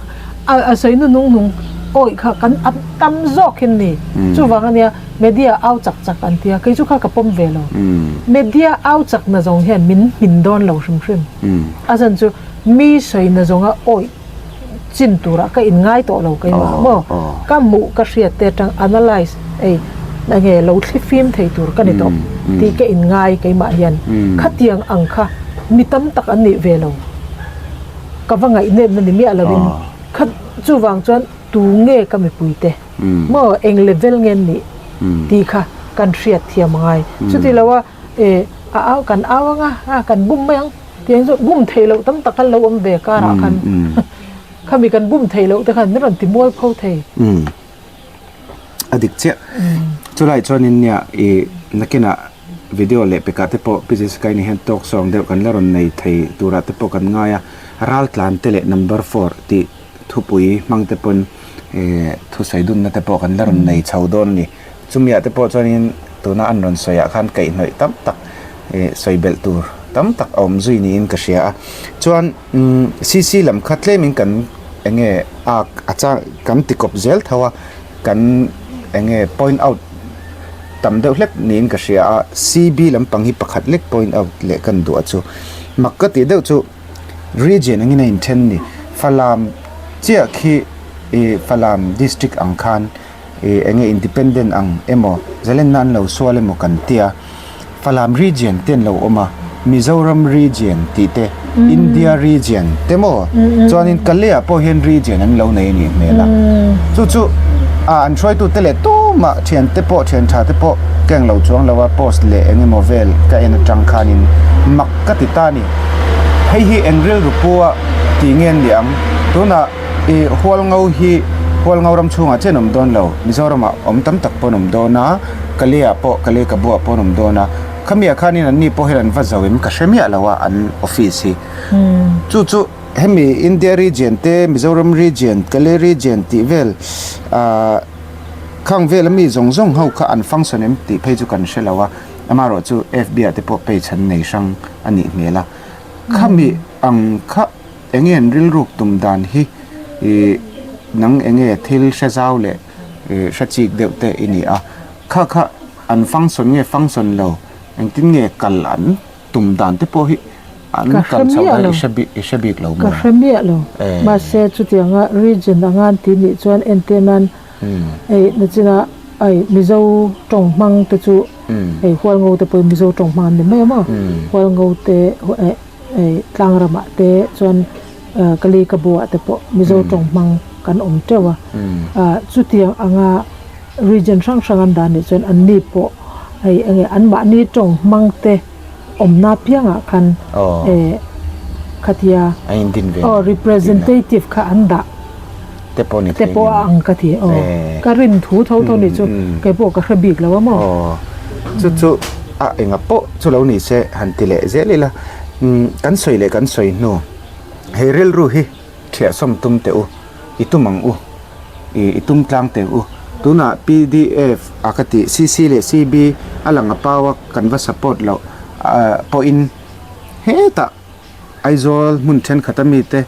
a sawi nu nung nung awih kha kan a tam zawk hin ni. Chuvang ania media au chak chak an tia kei chu kha ka pawm ve lo. Media au chak na zawng hian min hmin dawn lo hrim hrim. A chan chu mi sawi na zawnga awih chin turah ka in ngai tawh lo keimah maw ka hmuh ka hriat te atang analyse ei enge lo thli fim thei tur ka ni tawh tih ka in ngai keimah hian khatiang ang kha mi tam tak an nih ve lo ka va ngaihnep na ni miah lo in kha chuvang chuan tu nge ka mipui te maw eng level nge an nih tih kha kan hriat thiam angai chuti lo a e a au kan au anga a kan bum mai ang. Tiang chu bum theih loh tam tak khan lo awm ve karah khan khami kan bum theih loh te khan min rawn ti mual pho thei. A dik chiah. Chulai chuanin nia i nakinah video leh pekah te pawh Pi Jessica-i ni hian tawk sawng deuh kan la rawn nei thei turah te pawh kan ngai a, raltlan te leh number four tih thupui hmang te pawn thusawi dunna te pawh kan la rawn nei chho dawn a ni. Chumiah te pawh chuanin tuna an rawn sawiah khan kaihhnawih tam tak sawi belh tur tam tak a awm zui niin ka hria a. Chuan CC lam kha tlemin kan enge a a chang kan ti kawp zel tho a, kan enge point out tam deuh hlek niin ka hria a. CB lampang hi pakhat lek point out leh kan duh a chu. Mak ka tih deuh chu region angin a inthen ni. Falam chiah khi ih Falam district ang khan. Ih enge independent ang emaw zalenna an lo sual emaw kan tia Falam region te an lo awm a Mizoram region tih te India region te maw chuanin Kalea pawh hian region an lo nei a nih hmel a chu chu ah an hruaitu te leh tumah thian te pawh thian tha te pawh keng lo chuang lo a post leh eng emaw vel ka en atang khanin mak ka ti ta a ni hei hi eng rilru pua tih nge an nih ang tunah. I Hualngo hi Hualngo ram chhungah chian awm dawn lo, Mizoramah awm tam tak pawh an awm dawn a, Kalea pawh Kale Kabuah pawh an awm dawn a, khamiah khanin anni pawh hian an va zo em ka hre miah lo a an office hi. Chu chu hemi India region te Mizoram region, Kale region tih vel ah khang vel ami zawng zawng ho kha an function em tih phei chu kan hre lo a, amaherawh chu F_B ah te pawh page an nei hrang a nih hmel a, khami ang kha. Enge an rilruk tum dan hi i nang enge thil hre zau leh hre chik deuh te i ni a, kha kha an function nge function lo engtin nge kal an tum dan te pawh hi an kal chhoh dan i hre bik i hre bik lo maw? Ka hre miah lo. Mahse chutianga region anga an tih nih chuan entir nan hei nachina hei Mizo tawng hmang te chu. Hei Hualngo te pawhin Mizo tawng hmang an ni mai a maw? Hualngo te hei tlang ramah te chuan Kali ka buah te pawh Mizo tawng hmang kan awm teuh a. Chutiang anga region hrang hrang an dah nih chuan anni pawh hei enge anmahni tawng hmang te awmna piangah khan khatia aw representative kha an dah te pawh ni te pawh a ang ka ti aw ka rin thu tho tho nih chu kei pawh ka hre bik lo a maw aw chu chu a enga pawh chu lo ni se han ti leh zel ila kan sawi leh kan sawi hnu hei rilru hi thiahsawm tum teh u i tum ang u i tum tlang teh u tunah pdf a ka tih cc leh cb a lang a pau a kan va support loh pawhin hetah Aizawl hmun thenkhat a mite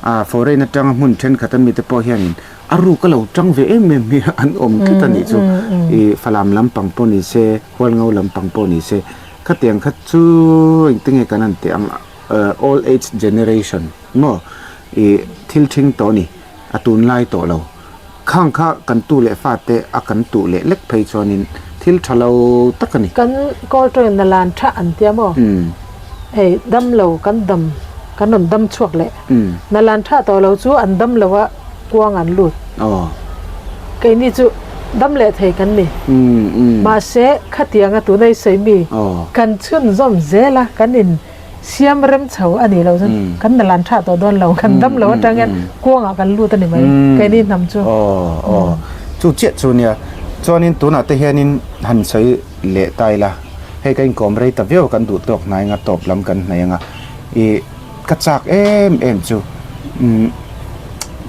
ah foreign atanga hmun thenkhat a mite pawh hianin a ruk a lo tang ve em em hi an awm tlat a nih chu. Ih Falam lampang pawh ni se, Hualngo lampang pawh ni se khatiang kha chu engtin nge kan han tih ang old age generation maw ih thil thing tawh a ni a tunlai tawh lo. Khang kha kan tu leh fate a kan tuh leh lek phei chuanin thil tha lo tak a ni. Kan call train na lan tha an tia maw? Hei dam lo kan dam kan rawn dam chhuak leh. Na lan tha tawh lo chu an dam lo a kuang an lut. Keini chu dam leh thei kan ni. Mahse khatianga tuna i sawi mi kan chhunzawm zel a kan in Siam rem chho a nih loh chuan kan na lan tha tawh dawn lo, kan dam lo atang hian kuangah kan lut a ni mai, keini hnam chu. Aw aw, chu chiah chu nia. Chuanin tunah te hianin han sawi leh ta ila, hei ka inkawm rei ta viau kan duh tawk hnai anga tawp lam kan hnaih anga, ih ka chak em em chu umm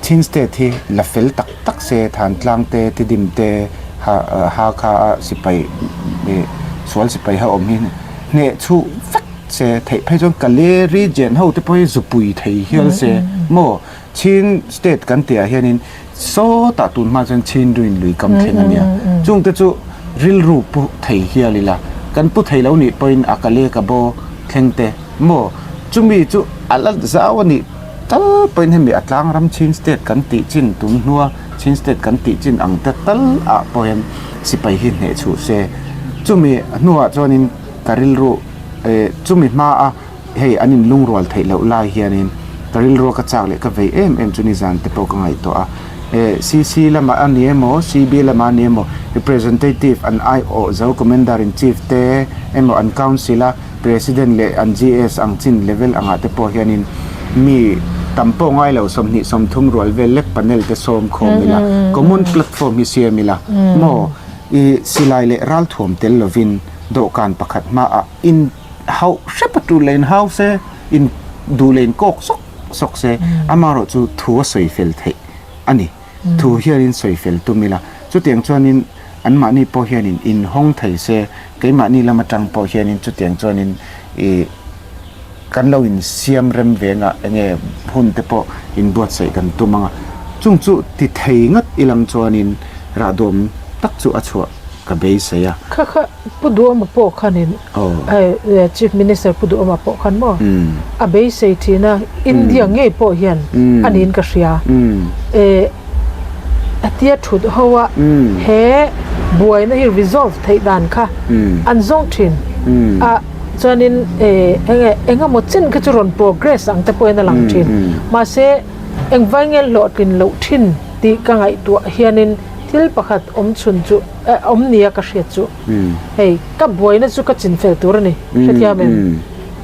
Chin State hi la fel tak tak se, Thantlang te, Tidim te, ha Hakha a sipai ih sual sipai ho awm hi hneh chhuh vek se theih phei chuan Kale region ho te pawh hi zupui thei hial se maw Chin state kan tih ah hianin sawtah tun hma chuan Chin ruin lui kam thleng a nia chung te chu rilru pu thei hial ila kan pu thei lo nih pawhin a Kale ka bo thleng te maw chumi chu a la zau a nih tal pawhin hemi a tlang ram Chin state kan tih chin tun hnua Chin state kan tih chin ang te tal ah pawh hian sipai hi hneh chhuh se chumi hnuah chuanin ka rilru eh chumi hma a hei an in lungrual theih loh lai hianin ka rilrua ka chak leh ka vei em em chu nizan te pawh ka ngaihtuah a eh CC lamah a ni emaw CB lamah a ni emaw representative an aiawh zo commander in chief te emaw an council a president leh an GS ang chin level angah te pawh hianin mi tam pawh ngai lo 20 30 rual vel lek panel te sawm khawm ila common platform hi siam ila maw i silai leh ralthuam tel lovin Dawhkan pakhat hmaah in hauh hrep a tul leh in hau se, in duh leh in kawk sawk sawk se, amaherawh chu thu a sawi fel theih a ni. Thu hianin sawi fel tum ila, chutiang chuanin anmahni pawh hianin in hawng thei se, keimahni lam atang pawh hianin chutiang chuanin ih kan lo in siam rem ve anga enge hun te pawh in buatsaih kan tum anga, chung chu ti thei ngat ilang chuanin rahduam tak chu a chhuah. ka beisei a. Kha kha Pu Duhawma pawh khanin Chief Minister Pu Duhawma pawh khan maw a beisei thin a, India ngei pawh hian a niin ka hria. A tia thut ho a he buaina hi resolve theih dan kha an zawng thin a, chuanin enge engemaw chen kha chu rawn progress ang te pawhin a lang thin. Mahse engvai nge hlawhtlin loh thin tih ka ngaihtuah hianin Thil pakhat awm chhun chu eh awm nia ka hriat chu hei ka buaina chu ka chinfel tur a ni hrethiam em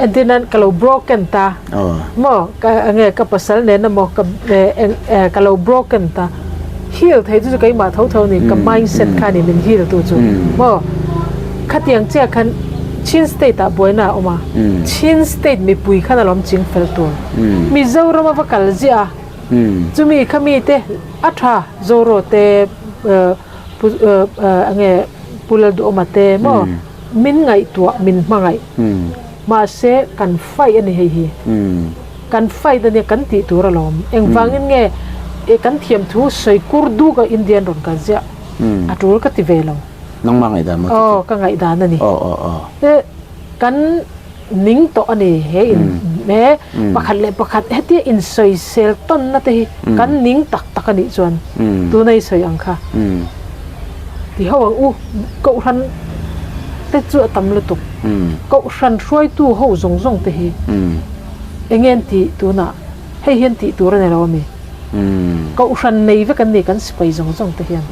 entir nan ka lo broken ta maw ka enge ka pasal nen emaw ka eh ka lo broken ta heal thei chu chu keimah tho tho a ni ka mindset kha a ni min heal tu chu maw khatiang chiah khan Chin state ah buaina a awm a Chin state mipui khan alawm chingfel tur Mizoram a va kal ziah a. Chumi kha mite a tha Zoro te pu enge Pu Lalduhawma te maw min ngaihtuah min hmangaih mahse kan fight a ni hei hi kan fight a nia kan tih tur alawm engvangin nge kan thiam thu sawi kur duk a Indian rawn kal ziah a tul ka ti ve lo. Nangmah ngaihdan maw? Aw ka ngaihdan a ni. Kan ning tawh a ni he in he pakhat leh pakhat hetia insawisel tawnna te hi kan ning tak tak a nih chuan tuna i sawi ang kha ti ho ang u kohhran. te chu a tam lutuk. Kohhran hruaitu ho zawng zawng te hi eng nge an tih tunah hei hian tih tur a ni lo a mi? Kohhran nei vek an ni kan sipai zawng zawng te hian.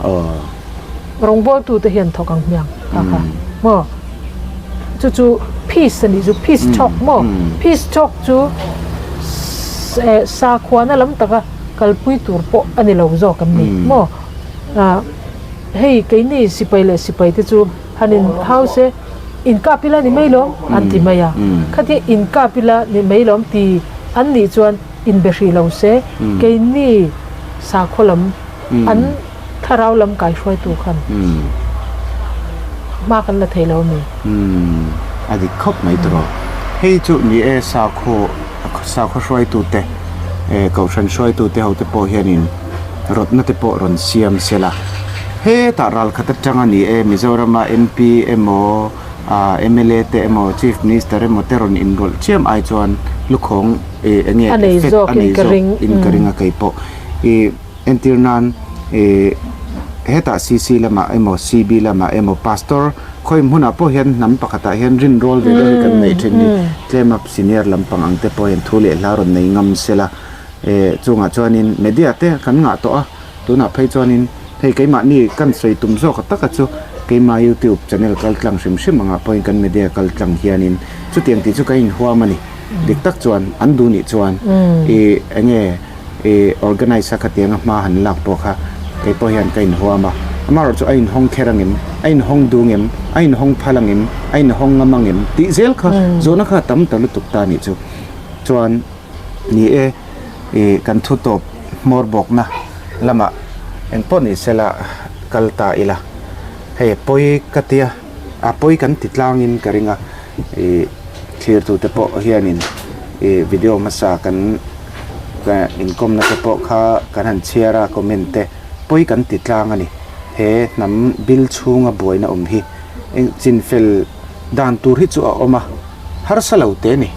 Rawngbawltu te hian thawk ang hmiang kha kha maw? Chu chu peace a nih chu peace talk maw? Peace talk chu sakhuana lam taka kalpui tur pawh a ni lo zawk an ni maw? Hei keini sipai leh sipai te chu han in hau se in kap ila ni mai lawm an ti mai a, khatia in kap ila ni mai lawm ti an nih chuan in be hrih lo se keini sakhaw lam an thlarau lam kaihruaitu khan hma kan la thei lo a mi? A dik khawp mai tawh. Hei chu ni e sakhaw sakhaw hruaitute kohhran hruaitute hote pawh hianin rawtna te pawh rawn siam se la. Hetah ral khat atanga ni e Mizorama MP emaw mla te emaw Chief Minister emaw te rawn inrawlh chiam ai chuan lukhawng eng nge effect a nei zawk in ka ring a kei pawh. Ih entir nan ih hetah CC lamah emaw CB lamah emaw Pastor khawi hmunah pawh hian hnam pakhatah hian rinrawl ve deuh hi kan neih thin hi tlema senior lampang ang te pawh hian thu leh hla rawn nei ngam se la. Eh chungah chuanin media te kan ngah tawh a, tunah phei chuanin hei keimahni kan sawi tum zawk a taka chu keima youtube channel kal tlang hrim hrim angah pawhin kan media kal tlang hianin chutiang tih chu ka inhuam a ni. Dik tak chuan an duh nih chuan ih enge ih organize a khatianga hma han lak pawh kha kei pawh hian ka inhuam a, amaherawh chu a inhawng kher angem, a inhawng duh ngem, a inhawng phal angem, a inhawng ngam angem tih zel kha zawhna kha a tam ta lutuk ta nih chu chuan. Ni e, ih kan thu tawp hmawr bawkna lamah eng pawh ni sela kal ta ila, hei pawi ka tia, a pawi kan ti tlangin ka ring a, ih thlirtute pawh hianin ih video hmasa kan inkawmna te pawh kha kan han chhiar a comment te pawi kan ti tlang a ni. He hnam bil chhunga buaina awm hi eng chinfel dan tur hi chu a awm a. Harsa lo te ni.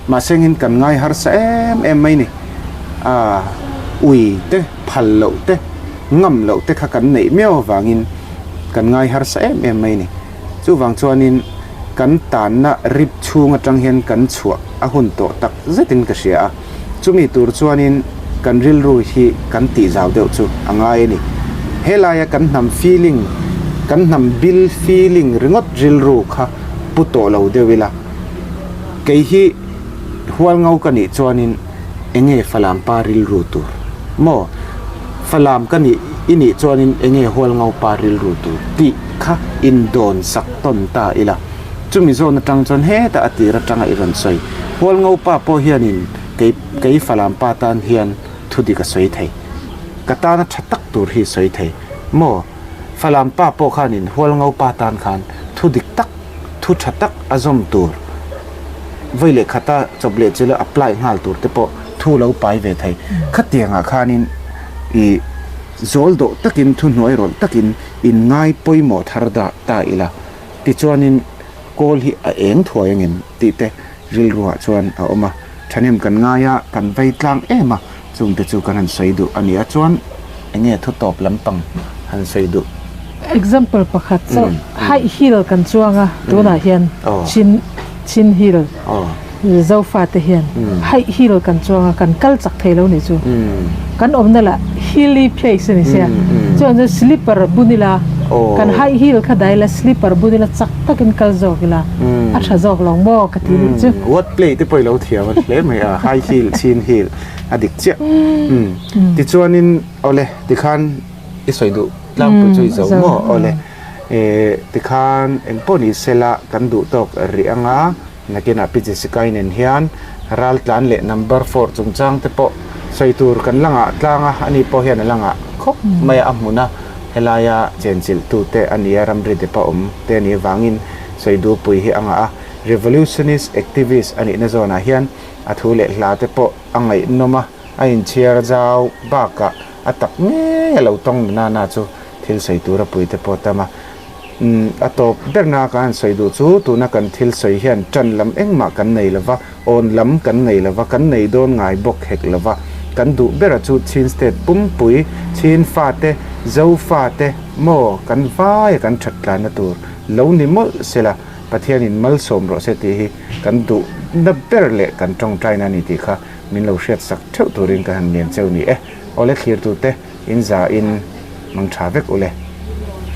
Mahse engin kan ngai harsa em em mai ni. A ui te, phal loh te, ngam loh te kha kan neih miau avangin kan ngai harsa em em mai ni. Chuvang chuanin kan tanna rip chhung atang hian kan chhuah a hun tawh tak zetin ka hria a. Chumi tur chuanin kan rilru hi kan tih zau deuh chu a ngai a ni. Helaia kan hnam feeling, kan hnam bil feeling ringawt rilru kha pu tawh lo deuh ila. Kei hi Hualngo ka nih chuanin enge Falam pa rilru tur? Maw? Falam ka nih i nih chuanin enge Hualngo pa rilru tur? Tih kha indawn sak tawn ta ila. Chumi zawn atang chuan hetah a tir atanga i rawn sawi. Hualngo pa pawh hianin kei kei Falam pa tan hian thu dik a sawi thei. Ka tana tha tak tur hi sawi thei. Maw? Falam pa pawh khanin Hualngo pa tan khan thu dik tak, thu tha tak a zawm tur, vawi leh khata chawp leh chila apply nghal tur te pawh thu lo pai ve thei. Khatiangah khanin i zawl dawh takin thu hnuai rawlh takin in ngai pawimawh thar dah ta ila. Tichuanin kawl hi a eng thuai angem tih te rilruah chuan a awm a, thahnem kan ngai a, kan vei tlang em a, chungte chu kan han sawi duh a ni a, chuan enge thu tawp lampang han sawi duh? Example pakhat chu high heel kan chuang a, tunah hian chin chin heel Zofa te hian high heel kan chuang a, kan kal chak thei lo nih chu. Kan awmna lah hilly place a ni sia, chuan chuan slipper bun ila, kan high heel kha dah ila slipper bun ila chak takin kal zawk ila a tha zawk lo maw ka ti nih chu. Word play te pawh i lo thiam a hle mai a, high heel, chin heel a dik chiah. Tichuanin awle tikhan i sawi duh tlangpui chu i zo maw awle tikhan engpawh ni sela kan duh tawk rih anga. Nakinah Pi Jessica-i nen hian ral tlan leh number four chungchang te pawh sawi tur kan la ngah tlang a, ani pawh hian a la ngah khawp mai a, a hmun a, helaia chenchilh tu te a nia, ramri depa awm te a nih avangin sawi duhpui hi a ngah a, revolutionist activist a nihna zawnah hian a thu leh hla te pawh a ngaihnawm a, a inchhiar zau bakah a tak ngei a lo tawng nana na chu thil sawi tura pui te pawh a tam a. Umm, a tawp berna ka han sawi duh chu tuna kan thil sawi hian tan lam engmah kan nei lova, awn lam kan nei lova, kan nei dawn ngai bawk hek lova. Kan duh bera chu Chin State pumpui, Chin fate, Zo fate maw kan vaia kan that tlanna tur lo ni mawlh sela, Pathianin malsawm rawh se tih hi kan duhna ber leh kan tawngtaina a ni tih kha min lo hriat sak theuh turin ka han ngen cheu ni e. Awle thlirtute in za in mang tha vek ule.